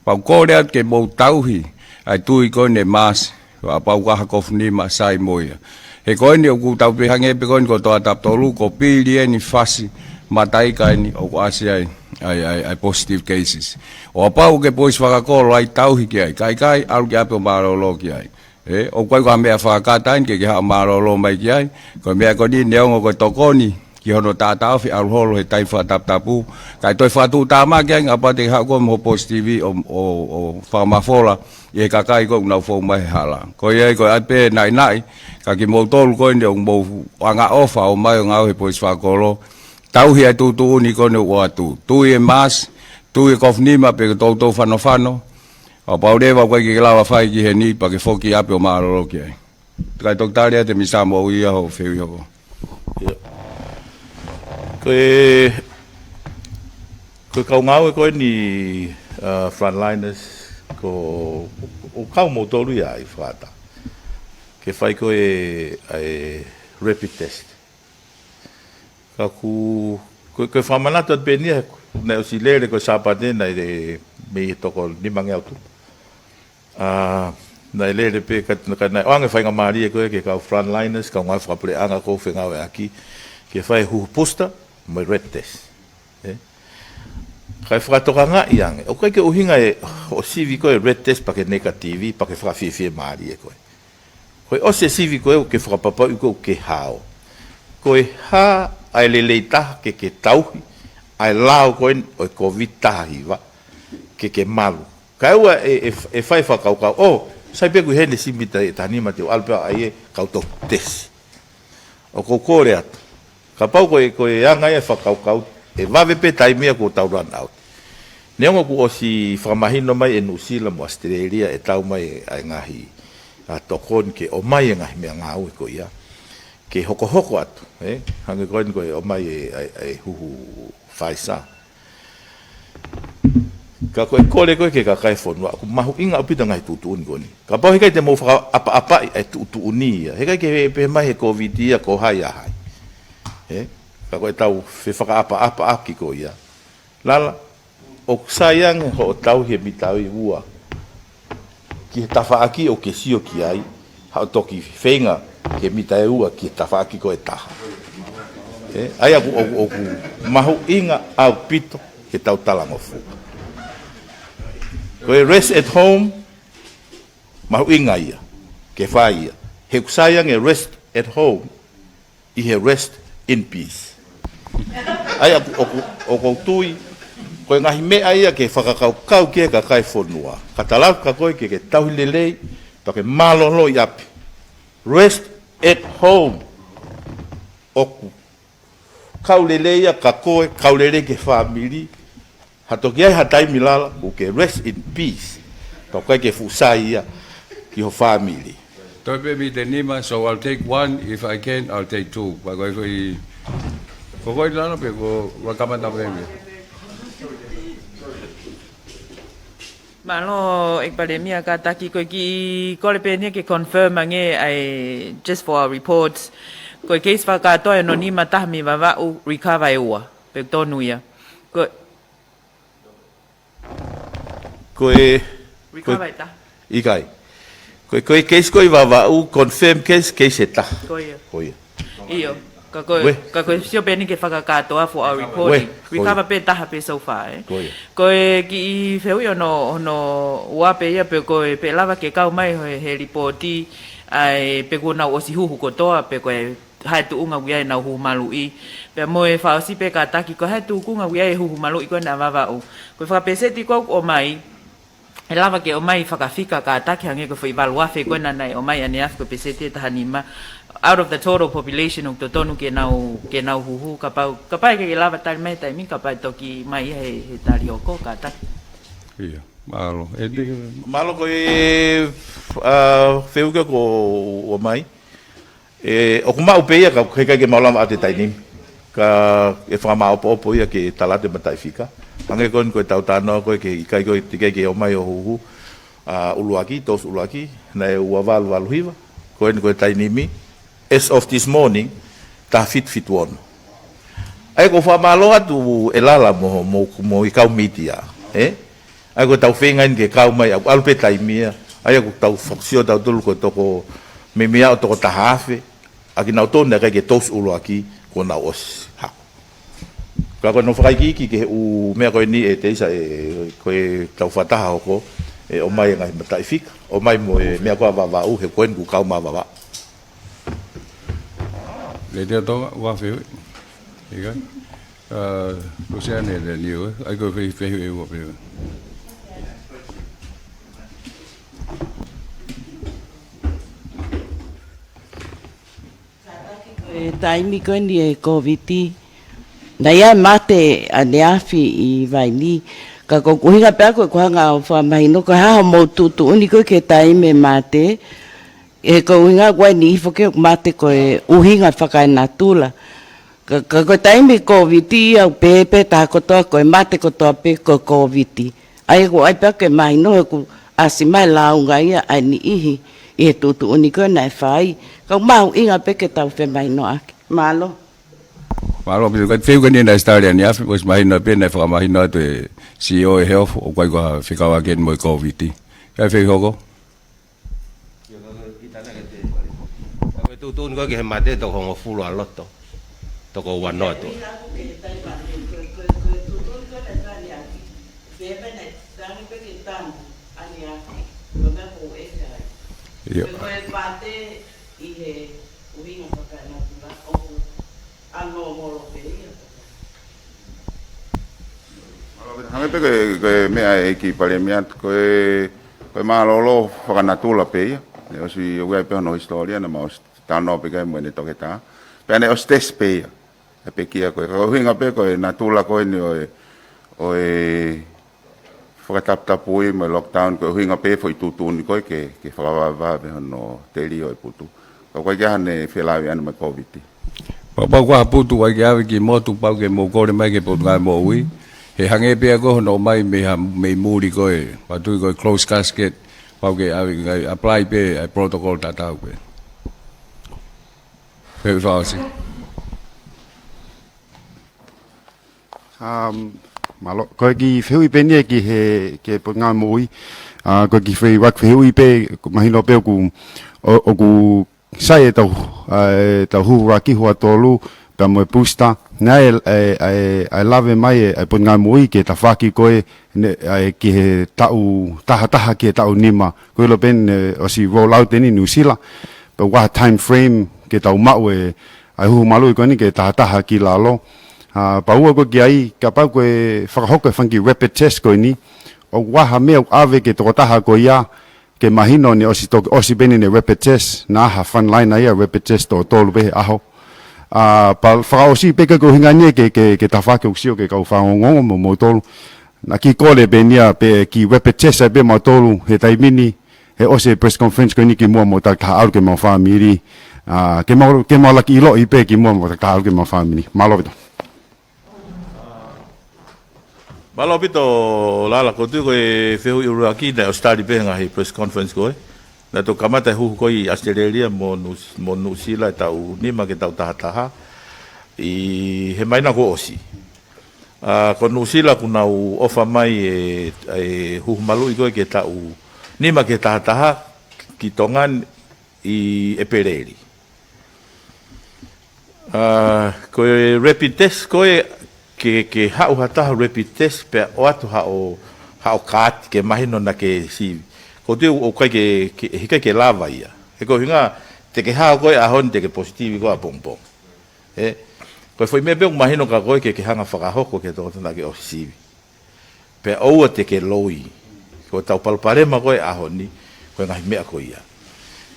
Pea ʻoku kole atu ke mou tauhi ʻa e tui ko eni e mask, ʻa pau ka ha kofu nima sai mo ia. He ko eni ʻoku tau pehē ange pē ko eni ko e toʻa tapu tolu, ko e pilioni fasi mataʻi ka eni ʻoku ʻasi ai ʻa e, ʻa e, ʻa e positive cases. ʻO kapau ʻoku ke poisi fakakolo ai, tauhi ki ai. Ka ʻikai, ʻalu ki ʻapi ʻo mālōlō ki ai. Ē, ʻoku ʻikai ko ha meʻa fakakata eni ke ke haʻu ʻo mālōlō mai ki ai. Ko e meʻa ko eni neongo ko e tokoni ki hono taʻataʻofi, ʻalu holo he taimi fakataputapu. Kae toe fakatuʻutāmaki ange kapau te ke haʻu koe mo e positive ʻo, ʻo, ʻo fakamafola ʻi he kakai ko ē ʻoku nau fou mai he hala. Ko ia ai ko e ʻai pē naʻinaʻi, ka kimoutolu ko eni ʻoku mou angaʻofa ʻo ʻomai ʻo ngāue he poisi fakakolo, tauhi ʻa e tuʻutuʻuni ko eni ʻoku ʻoatu. Tui e mask, tui e kofu nima pe ko e toutou fanofano, ʻo kapau leva ʻoku ʻikai ke ke lava fai ki heni pea ke foki ʻapi ʻo mālōlō ki ai. Kae toki tali atu ʻe Misa Moʻui ia hoʻo fehuʻi hoko. ʻIo. Ko e, ko e kau ngāue ko eni, uh, frontliners, ko, ʻoku kau moutolu ia ʻi he fata ke fai ko ē ʻa e rapid test. Ka ʻoku, ko, ko e fakamanatu atu pē eni ia, naʻe ʻosi lele ko e Sāpate naʻe mei he toko nima ngeau tupu. ʻA, naʻe lele pē ka, ka naʻe ʻoange faingamālie ko ē ki he kau frontliners, kau ngāue fakapuleʻanga ʻoku fengāueʻaki, ke fai e huhu booster mo e rapid test. Ē? Kae fakatokangaʻi ange, ʻoku ʻikai ke ʻuhinga ʻe hoʻo sivi ko ē rapid test pea ke negative, pea ke fakafiefiemālie koe. Ko e ʻosi e sivi ko ē ʻoku ke fakapapauʻi ko ē ʻoku ke hao. Ko e hā ʻa e lelei taha ke ke tauhi ʻa e lao ko eni ʻo e Covid taha hiva ke ke malu. Kae ʻoua ʻe, ʻe, ʻe fai fakakaukau, ʻō, sai pē ʻoku ʻi heni e sivi mita ʻe taha nima te u ʻalu pē ʻo ʻai e kau toki tesi. ʻOku ou kole atu, kapau ko e, ko e anga ia e fakakaukau, ʻe vave pē taimi ia kuo tau run out. Neongo kuo ʻosi fakamahino mai ʻe Nuʻusila mo ʻAositelēlia ʻe tau mai ʻa e ngaahi, ʻa, tokoni ke ʻomai e ngaahi meʻangāue ko ia ke hokohoko atu, ē? Hangē ko eni ko e ʻomai e, ʻa e, ʻa e huhu Pfizer. Ka ko e kole ko ē ki he kakai e fonua, ʻoku mahuʻinga ʻaupito e ngaahi tuʻutuʻuni ko eni. Kapau heʻikai te mou fakaʻapaʻapaʻi e tuʻutuʻuni ia, heʻikai ke pehē mai he Covid ia ko hai ʻa hai. Ē? Ka ko ʻetau fefakaʻapaʻapaʻaki ko ia. Lala, ʻoku sai ange hoʻo tauhi e mita ʻe ua ki he tafaʻaki ʻoku ke sio ki ai, haʻu toki feinga ki he mita ʻe ua ki he tafaʻaki ko ē ʻe taha. Ē, ʻa ia ʻoku, ʻoku, ʻoku mahuʻinga ʻaupito ke tau talangofua. Ko e rest at home, mahuʻinga ia ke fai ia. He ʻoku sai ange rest at home ʻi he rest in peace. ʻA ia ʻoku, ʻoku, ʻoku ou tui, ko e ngaahi meʻa ia ke fakakaukau ki ai e kakai e fonua. Ka talaatu kia koe ke ke tauhi lelei, pea ke mālōlō ʻi ʻapi. Rest at home. ʻOku kau lelei ia kia koe, kau lelei ki he fāmili. Haʻu toki ʻi ai ha taimi lala, ʻoku ke rest in peace. Pea ʻoku ʻikai ke fuʻu sai ia ki ho fāmili. Toe pē miniti ʻe nima, so I'll take one, if I can, I'll take two. Pea ko e foʻi, ko koe lala pē, ko e kamata pē meʻa. Mālō, ʻEiki Palēmia, kātaki ko e kiʻi kole pē eni ia ke confirm ange ʻa e, just for our reports. Ko e case fakakātoa ʻe ono nima taha mei Vavaʻu, recover ʻe ua. Pea tonu ia. Ko e Ko e, ko e, recover ʻe taha. ʻIkai. Ko e, ko e case ko ē ʻi Vavaʻu, confirm case, case ʻe taha. Ko ia. Ko ia. ʻIo. Ka ko e, Uē. ka ko e sio pē eni ki he fakakātoa for our reporting. Uē, ko ia. Recover pē taha pē so far, ē. Ko ia. Ko e kiʻi fehuʻi hono, hono ua pē ia pe ko e, pe ʻe lava ke kau mai he, he lipooti, ʻa e pe kuo nau ʻosi huhu kotoa, pe ko e hā e tuʻunga ʻoku ʻi ai ʻenau huhu maluʻi. Pea mo e fakaʻosi pē kātaki, ko e hā e tuʻunga ʻoku ʻi ai e huhu maluʻi ko ena ʻa Vavaʻu. Ko e fakapēseti ko ē ʻoku ʻomai, ʻe lava ke ʻomai fakafika kātaki hangē ko e foʻi valu afe ko ena naʻe ʻomai ʻaneafi ko e pēseti ʻe taha nima. Out of the total population ʻoku totonu ke nau, ke nau huhu, kapau, kapau ʻe ʻikai ke lava tali mai he taimi ni, kapau ʻe toki mai he, he tali hoko kātaki. Ia, mālō. ʻE te- Mālō ko e, ʻa, fehuʻi ko ē kuo ʻomai. ʻE, ʻoku maʻu pē ia ka ʻoku ʻikai ke maʻu lava ʻa e taimi ni. Ka ʻe fakamāʻopoʻopo ia ke tala atu e mataʻifika. Hangē ko eni ko e tau talanoa ko ē ke ʻikai ko ē teʻeki ke ʻomai ʻo huhu. ʻA, ʻuluaki, toast ʻuluaki, naʻe ua valu valu hiva. Ko eni ko e taimi ni. As of this morning, taha fitu fitu ono. ʻA ia ʻoku ou fakamālō atu ʻe Lala mo, mo, mo e kau mītia, ē? ʻA ia ko e tau feinga eni ke kau mai, ʻa, ʻalu pē taimi ia. ʻA ia ʻoku tau fakasio tautolu ko e toko, meimei ʻo toko taha afe, ʻa kinautolu naʻe ʻikai ke toast ʻuluaki, kuo nau ʻosi hako. Ka ko ʻenau fakaikiiki ki he ʻū meʻa ko eni ʻe Teisa ē, ko e tau fakataha hoko, ʻe ʻomai e ngaahi mataʻifika, ʻomai mo e meʻa ko ē ʻa Vavaʻu, he ko eni kuo kau mai ʻa Vavaʻu. Letiatonga, ua fehuʻi. ʻIkai? ʻA, Luseane Leniu, ē? ʻA ia ko e fehuʻi, fehuʻi ʻe ua fehuʻi. Ko e taimi ko eni e Kōviti, naʻe ʻi ai e mate ʻaneafi ʻi Vainī. Ka ko e ʻuhinga pē ʻaku ʻeku hanga ʻo fakamahino, ko e hā hoʻomou tuʻutuʻuni ko ē ki he taimi e mate, he ko e ʻuhinga ʻoku ʻi ai e niʻihi foki ʻoku mate ko e ʻuhinga fakaenatula. Ka, ka ko e taimi Kōviti ia ʻoku pehē pē taha kotoa ko e mate kotoa pē ko e Kōviti. ʻA ia ʻoku ʻai pē ke mahino he ʻoku ʻasi mai e lāunga ia ʻa e niʻihi ʻi he tuʻutuʻuni ko ē naʻe fai. Ka ʻoku mahuʻinga pē ke tau femahinoʻaki. Mālō. Mālō, pea ko e fehuʻi ko eni naʻe ʻosi tali ʻaneafi, ʻosi mahino pē naʻe fakamahino atu ʻe he C E O ʻo e Health, ʻoku ʻikai ko ha fekauʻaki eni mo e Kōviti. Kae fehuʻi hoko? Ia, ka ko e kita na ke te pale. Ka ko e tuʻutuʻuni ko ē ki he mate toko hongofulu ʻa loto. Toko ua noa atu. Ia. Ko e mate ʻi he ʻuhinga fakaenatula ʻoku ʻano molo pē ia. Mālō, hangē pē ko e, ko e meʻa ʻa e ʻEiki Palēmia, ko e, ko e mālōlō fakanatula pē ia. Naʻe ʻosi ʻi ai pē hono hisitōlia, naʻa mau ʻosi talanoa pē ki ai mo ʻene toketā. Pea naʻe ʻosi test pē ia. ʻE pekia ko e, ko e ʻuhinga pē ko e natula ko eni ʻo e, ʻo e fakataputapui mo e lockdown, ko e ʻuhinga pē foʻi tuʻutuʻuni ko ē ke, ke fakavavevave hono telio e putu. Ka ʻoku ʻikai ke ʻi ai hano felāveʻi ʻana mo e Kōviti. Pau, pau ko ha putu ʻoku ʻikai ke ʻave ki motu, pau ke mou kole mai ki he Potungāue Moʻui. He hangē pē ia ko hono ʻomai mei ha, mei muli ko ē, pea tui ko e close casket, pau ke ʻave, ʻikai, apply pē ʻa e protocol tatau pē. Fehuʻi fakaʻosi. Um, mālō, ko e kiʻi fehuʻi pē eni ia ki he, ki he Potungāue Moʻui. ʻA, ko e kiʻi fehuʻi, ʻoku fehuʻi pē, mahino pē ʻoku, ʻo, ʻoku sai e tau, ʻa, e tau huhuʻaki houa tolu, pea mo e booster. Naʻe, ʻa e, ʻa e, ʻa e lave mai e, ʻa e Potungāue Moʻui ki he tafaʻaki ko ē, ne, ʻa e ki he taʻu taha taha ki he taʻu nima. Ko e ʻilo pē eni, ʻosi roll out eni New Zealand. Pea ʻoku ʻi ai ha time frame ke tau maʻu e, ʻa e huhu maluʻi ko eni ki he taha taha ki lalo. ʻA, pea ua ko ē ki ai, kapau ko e fakahoko e fanga kiʻi rapid test ko eni, ʻoku ʻi ai ha meʻa ʻoku ʻave ki he tokotaha ko ia, ke mahino naʻe ʻosi toki, ʻosi pē eni ʻene rapid test, naʻa ʻi ai ha frontline ia rapid test toko tolu pē he ʻaho. ʻA, pea fakaʻosi pē ko e ʻuhinga eni ke, ke, ke tafaʻaki ʻoku sio ki he kau fanongo mo, moutolu. Naʻa ke kole pē eni ia pē kiʻi rapid test ai pē mautolu he taimi ni, he ʻosi e press conference ko eni kimuʻa mo takitaha ʻalu ki heʻemau fāmili. ʻA, ke mau, ke mau laki ʻiloʻi pē kimuʻa mo takitaha ʻalu ki heʻemau fāmili. Mālō ʻaupito. Mālō ʻaupito Lala, ʻoku ou tui ko e fehuʻi ʻuluaki naʻe ʻosi tali pē he ngaahi press conference ko ē. Naʻe toki kamata e huhu ko ē ʻi ʻAositelēlia mo Nu-, mo Nuʻusila he taʻu nima ki he taʻu taha taha. ʻI he māhina kuo ʻosi. ʻA, ko Nuʻusila kuo nau ʻofa mai e, e huhu maluʻi ko ē ki he taʻu nima ki he taha taha ki Tonga ni ʻi ʻEpeleli. ʻA, ko e rapid test ko ē ke, ke haʻu ha taha rapid test pea ʻoatu haʻo, haʻo kaati ke mahino naʻa ke sivi. ʻOku ou tui ʻoku ʻikai ke, ke, heʻikai ke lava ia. He ko e ʻuhinga te ke hao ko ē ʻaho ni te ke positive ko ē ʻapongipongi. Ē, ko e foʻi meʻa pē ʻoku mahino kia koe ke, ke hanga fakahoko ki he tokotaha naʻa ke ʻosi sivi. Pea ʻoua te ke loi. Ko ʻetau palopalema ko ē ʻaho ni, ko e ngaahi meʻa ko ia.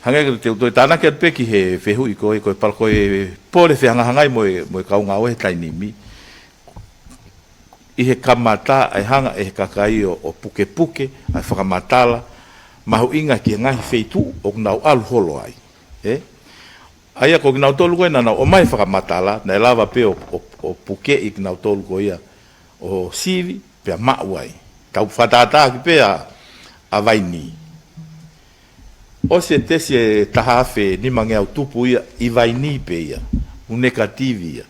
Hangē ko e te u toe tānaki atu pē ki he fehuʻi ko ē, ko e pala ko e pole fehangahangai mo e, mo e kau ngāue he taimi ni. ʻi he kamata ʻa e hanga ʻe he kakai ʻo, ʻo pukepuke ʻa e fakamatala mahuʻinga ki he ngaahi feituʻu ʻoku nau ʻalu holo ai. ʻE? ʻA ia ko kinautolu ko ē naʻa nau ʻomai fakamatala, naʻe lava pē ʻo, ʻo, ʻo pukeʻi kinautolu ko ia ʻo sivi, pea maʻu ai. Tau fakatātā ki pē ʻa, ʻa Vaini. ʻOsi e tesi ʻe taha afe nimangeau tupu ia ʻi Vaini pē ia, ʻoku nekativi ia.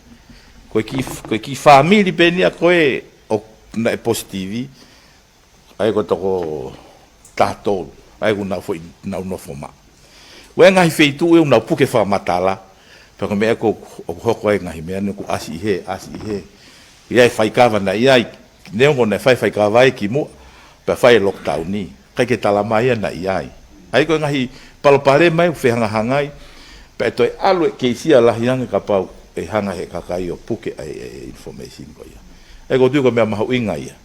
Ko e kiʻi, ko e kiʻi fāmili pē eni ia ko ē ʻoku naʻe positivi, ʻa ia ko e toko taha tolu, ʻa ia ʻoku nau foʻi, nau nofo maʻu. Ko e ngaahi feituʻu ia ʻoku nau puke fakamatala, pea ko e meʻa ko ē ʻoku hoko ai e ngaahi meʻa ni ʻoku ʻasi ʻi hē, ʻasi ʻi hē. ʻI ai e faikava naʻe ʻi ai, neongo naʻe fai faikava ai kimuʻa, pea fai e lockdown ni. ʻIkai ke tala mai ia naʻe ʻi ai. ʻA ia ko e ngaahi palopalema ia ʻoku fehangahangai, pea ʻe toe ʻalu e keisi ia lahi ange kapau ʻe hanga ʻe he kakai ʻo puke ʻa e, e information ko ia. ʻA ia ʻoku ou tui ko e meʻa mahuʻinga ia.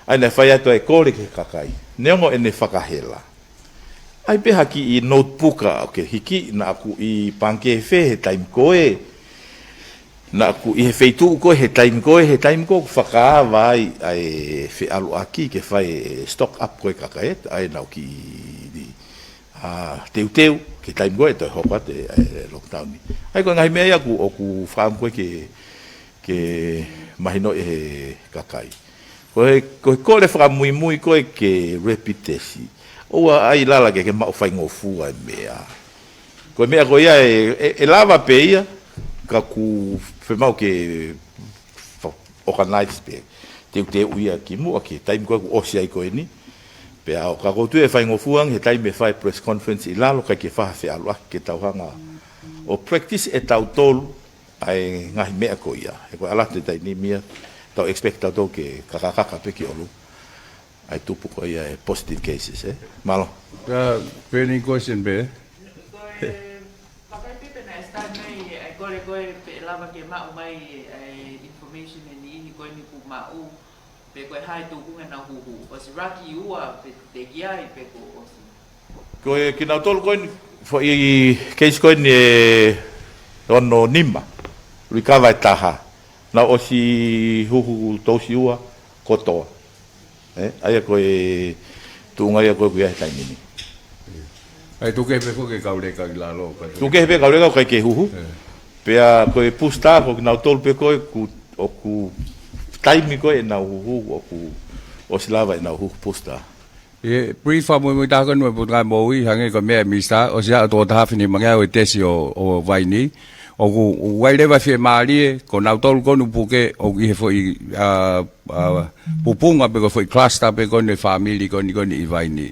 ʻA ia naʻe fai atu ʻa e kole ki he kakai. Neongo ʻene fakahela, ʻai pē ha kiʻi notebook ʻo ke hiki naʻa ku ʻi pangikē fē he taimi ko ē. Naʻa ku ʻi he feituʻu ko ē he taimi ko ē, he taimi ko ē ʻoku fakaava ai ʻa e feʻaluʻaki ke fai e stock up ko ē kakai, ʻa ia naʻa ku kiʻi, ʻa, teuteu ki he taimi ko ē ʻe toe hoko atu e, e lockdown ni. ʻA ia ko e ngaahi meʻa ia ʻoku, ʻoku fakaʻamu ko ē ke, ke mahinoʻi ʻe he kakai. Ko e, ko e kole fakamuimui ko ē ke rapid test, ʻoua ʻe ʻai lala ke, ke maʻu faingofua e meʻa. Ko e meʻa ko ia ʻe, ʻe, ʻe lava pē ia, ka ʻoku fiemaʻu ke fa-, organize pē. Teuteu ia kimuʻa ki he taimi ko ē ʻoku ʻosi ai ko eni. Pea ʻoku ou tui ʻe faingofua ange he taimi ʻe fai press conference ʻi lalo, ʻikai ke fai ha feʻaluʻaki ke tau hanga ʻo practice ʻe tautolu ʻa e ngaahi meʻa ko ia. He ko e ʻalu atu e taimi ni ia, tau expect tautolu ke kakakaka pē ki ʻolunga ʻa e tupu ko ia e positive cases, ē? Mālō. Ka, burning question pē. Ko e, vakai pē pe naʻe start mai ʻa e kole ko ē pe lava ke maʻu mai ʻa e information ʻe niʻihi ko eni kuo maʻu, pe ko e hā e tuʻunga ʻenau huhu. ʻOsi laki ua pe teʻeki ai pe kuo ʻosi. Ko e kinautolu ko eni, foʻi case ko eni ʻe ono nima, recover ʻe taha. Naʻa nau ʻosi huhu tousiua kotoa. ʻE, ʻa ia ko e tuʻunga ia ko ē ʻoku ʻi ai he taimi ni. ʻA ia tuku kehe pē foki e kau leka ʻi lalo, ka tuku kehe pē kau leka ʻoku ʻikai ke huhu. ʻE. Pea ko e booster, ko kinautolu pē ko ē ʻoku, ʻoku taimi ko ē ʻenau huhu, ʻoku ʻosi lava ʻenau huhu booster. ʻE, brief fakamuimui taha ko eni mo e Potungāue Moʻui, hangē ko e meʻa ʻa e Minisitā, ʻosi ʻa e toko taha afe nimangeau e tesi ʻo, ʻo Vaini. ʻOku, ʻoku ʻi ai leva e fiemālie, ko nautolu ko eni ʻoku puke, ʻoku ʻi he foʻi, ʻa, ʻa, pupunga pe ko e foʻi cluster pē ko eni e fāmili ko eni ko eni ʻi Vaini.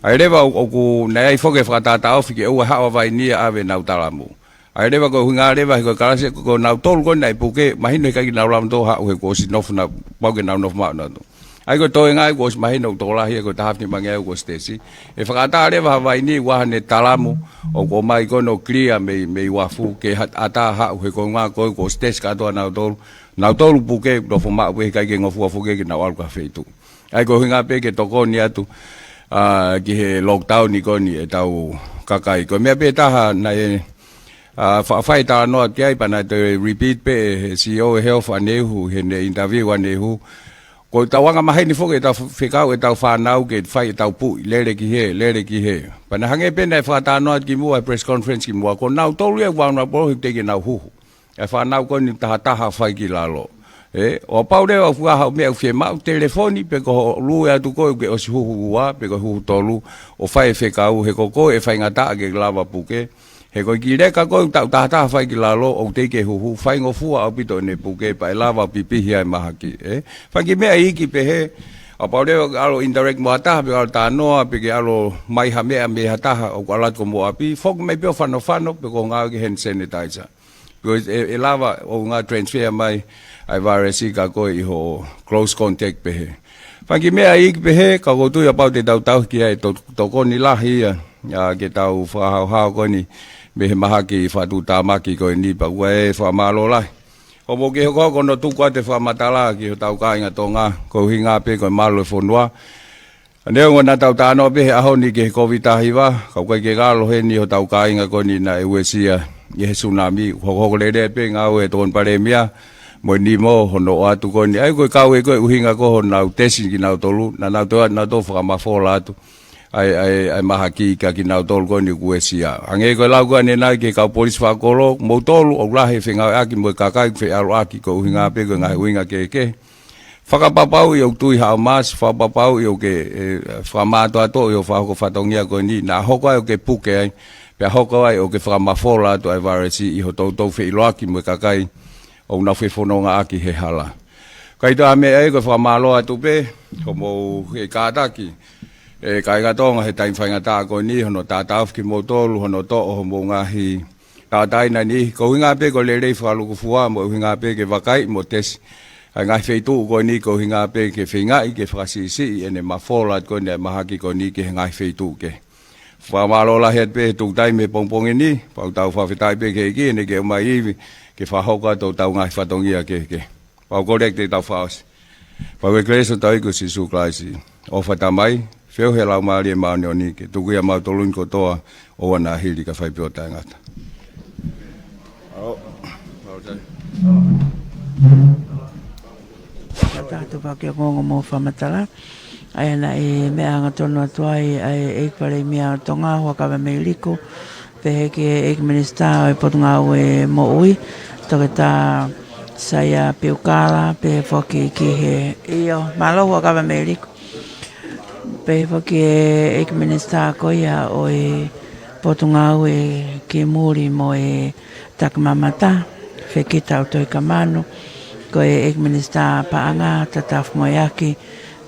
ʻA ia leva ʻo, ʻoku, naʻe ʻi ai foki e fakatātā ofi ke ʻoua ʻe haʻu ʻa Vaini ia ʻave ʻenau talamu. ʻA ia leva ko e ʻuhinga leva he ko e kalasi ko, ko nautolu ko eni naʻe puke, mahino he ʻikai ke nau lava nautolu ʻo haʻu he kuo ʻosi nofo na, pau ke nau nofo maʻu nautolu. ʻA ia ko e toenga ia kuo ʻosi mahino ʻoku tokolahi ia ko e taha afe nimangeau kuo ʻosi tesi. ʻE fakaʻatā leva ʻa Vaini ʻoku ʻi ai haʻane talamu ʻoku ʻomai ko eni ʻo clear mei, mei uafu ke ha-, ʻatā haʻu he ko e ʻuhinga ko ē kuo ʻosi tesi kātoa nautolu. Nautolu puke, nofo maʻu pē he ʻikai ke ngofua foki ke nau ʻalu ki ha feituʻu. ʻA ia ko e ʻuhinga pē ke tokoni atu, ʻa, ki he lockdown ni ko eni ʻetau kakai. Ko e meʻa pē taha naʻe, ʻa, fa-, fai talanoa ki ai pea naʻe toe repeat pē ʻe he CEO ʻo e Health ʻaneuhu, heʻene interview ʻaneuhu. Ko ʻetau angamaheni foki ʻetau f-, fekau ʻetau fānau ke fai ʻetau puʻi, lele ki hē, lele ki hē. Pea naʻe hangē pē naʻe fakatalanoa kimuʻa he press conference kimuʻa, ko nautolu ia vulnerable he teʻeki ke nau huhu. ʻA e fānau ko eni tahataha fai ki lalo. ʻE, ʻo kapau leva ʻoku ʻi ai haʻo meʻa ʻoku fiemaʻu, telefoni pe ko hoʻo lue atu ko ē ʻoku ke ʻosi huhu ua, pe ko e huhu tolu, ʻo fai e fekau, he ko koe ʻe faingataʻa ke lava puke. He ko e kiʻi leka ko ē ʻoku taʻu tahataha fai ki lalo, ʻoku teʻeki ke huhu, faingofua ʻaupito ʻene puke, pea ʻe lava pipihi ai e mahaki, ʻe. Fanga kiʻi meʻa iiki pehē, ʻo kapau leva ke ʻalu ʻo interact mo ha taha, pe ke ʻalu ʻo talanoa, pe ke ʻalu ʻo ʻomai ha meʻa mei ha taha ʻoku ʻalu atu ki homou ʻapi, foki mai pē ʻo fanofano, pe ko e ngāue ki he hand sanitizer. Because ʻe, ʻe lava ʻo ngā transfer mai ʻa e virus kia koe ʻi hoʻo close contact pehē. Fanga kiʻi meʻa iiki pehē, ka ʻoku ou tui ʻa pau te tau tauhi ki ai e to-, tokoni lahi ia, ʻa, ke tau fakahaohaoa ko eni mei he mahaki fakatuʻutāmaki ko eni pea ʻoku ou fakamālō lahi. ʻOku mou kei hokohoko hono tuku atu e fakamatala ki hotau kāinga Tonga, ko e ʻuhinga pē ko e malu e fonua. Neongo naʻa tau talanoa pē he ʻaho ni ki he Covid taha hiva, ka ʻoku ʻikai ke ngalo heni hotau kāinga ko eni naʻe uesia ʻi he tsunami, hokohoko lelei pē ngāue ʻa e Tokoni Palēmia, mo e nimo hono ʻoatu ko eni. ʻA ia ko e kau ē ko e ʻuhinga ko honau tesi kinautolu, naʻa nau toe ʻoatu nautolu fakamafola atu ʻa e, ʻa e, ʻa e mahaki kia kinautolu ko eni kuo uesia. Hangē ko e lau ko eni ʻanenai ki he kau polisi fakakolo, moutolu ʻoku lahi e fengāueʻaki mo e kakai ʻoku feʻiloaki, ko e ʻuhinga pē ko e ngaahi ʻuhinga kehekehe. Fakapapauʻi ʻoku tui haʻo mask, fakapapauʻi ʻoku ke, e, fakamātoato ʻi hoʻo fakahoko fatongia ko eni, naʻa hoko ai ʻo ke puke ai, pea hoko ai ʻo ke fakamafola atu ʻa e vailesi ʻi hotau toutou feʻiloaki mo e kakai ʻoku nau fefonongaʻaki he hala. Kae ʻi ai ha meʻa ia, ko e fakamālō atu pē, hoʻomou kātaki, e kāinga Tonga he taimi faingataʻa ko eni, hono taʻataʻofi kimoutolu, hono toʻo homou ngaahi tauʻatāina ni, ko e ʻuhinga pē ko e lelei fakalūkufua, mo e ʻuhinga pē ke vakai mo tesi ʻa e ngaahi feituʻu ko eni, ko e ʻuhinga pē ke feingaʻi ke fakasiʻisiʻi ʻene mafola atu ko eni ʻa e mahaki ko eni ki he ngaahi feituʻu kehe. Fakamālō lahi atu pē he tuku taimi he pongipongi ni, pea ʻoku tau fakafetaʻi pē ki he ʻEiki heʻene kei ʻomai ivi ke fakahoko atu hotau ngaahi fatongia kehekehe. Pea ʻoku ou kole ke tau fakaʻosi. Pea ko e kelesi ʻa hotau ʻEiki ko Sīsū Kalaisi, ʻofa ʻa e Tamai, feohi ʻa e Laumālie Māʻoniʻoni, ke tuku ʻiate kimautolu ni kotoa ʻo ʻoua naʻa hili kae fai pē ʻo taʻengata. Au, au tai. Ka taha tu paki o kongo mo fakamatala. ʻA ia naʻe meʻa hangatonu atu ai ʻa e ʻEiki Palēmia ʻo Tonga, Huʻakavameiliku, pehē ki he ʻEiki Minisitā ʻo e Potungāue Moʻui, Toketā Saia Piukala, pehē foki ki he, ʻio, mālō Huʻakavameiliku. Pehē foki ki he ʻEiki Minisitā ko ia ʻo e Potungāue ki Muli mo e Takimamata, Fekitaʻu Tohikamanu, ko e ʻEiki Minisitā Paʻanga, Tatafu Moeaki,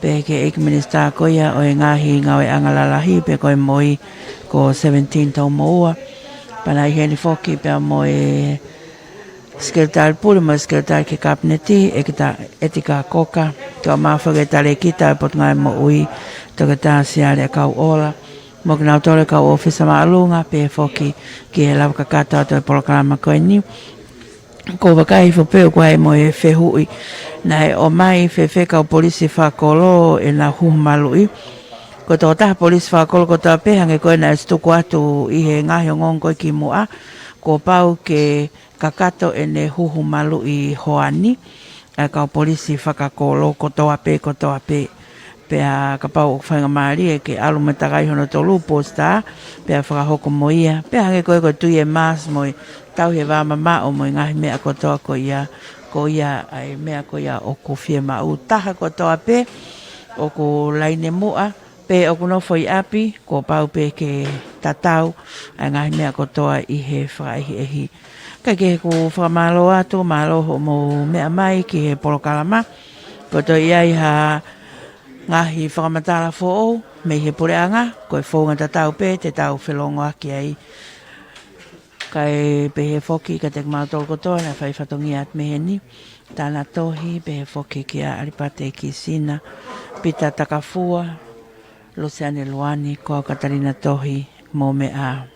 pehē ki he ʻEiki Minisitā ko ia ʻo e ngaahi ngāueʻanga lalahi pe ko e MOI ko seventeen Toumoua. Pea naʻe ʻi heni foki pea mo e Sekelitali Pule mo e Sekelitali ki he Kapineti, ʻEkita-, ʻEtika Koka, kae ʻumaʻā foki e Talēkita ʻo e Potungāue Moʻui, Toketā Siale ʻAkauʻola, mo kinautolu e kau ʻōfisa māʻolunga, pehē foki ki he lava kakato atu e polokalama ko eni. Ko e vakai hifo pē ʻoku ʻi ai mo e fehuʻi, naʻe ʻomai fēfē kau polisi fakakolo ʻenau huhu maluʻi. Ko e tokotaha polisi fakakolo kotoa pē, hangē ko ia naʻe tuku atu ʻi he ngaahi ongoongo ko ē kimuʻa, kuo pau ke kakato ʻene huhu maluʻi hoani ʻa e kau polisi fakakolo kotoa pē, kotoa pē. Pea kapau ʻoku faingamālie ke ʻalu mo e takai hono tolu, positā, pea fakahoko mo ia. Pea hangē ko ē ko e tui e mask mo e tauhi e vā mamaʻo mo e ngaahi meʻa kotoa ko ia, ko ia ʻa e meʻa ko ia ʻoku fiemaʻu. Taha kotoa pē ʻoku laine muʻa pe ʻoku nofo ʻi ʻapi, kuo pau pē ke tatau ʻa e ngaahi meʻa kotoa ʻi he fakaʻehiʻehi. Kae kehe, ʻoku ou fakamālō atu, mālō hoʻomou meʻa mai ki he polokalama. Ko e toe ʻi ai ha ngaahi fakamatala foʻou mei he puleʻanga, ko e founga tatau pē te tau felongoaki ai. Kae pehē foki kiate kimautolu kotoa naʻe fai fatongia atu mei heni, Tānatohi, pehē foki kia ʻAlipate Kisina, Pita Takafua, Luseane Luani, ko au Katalina Tohi, mou meʻa ā.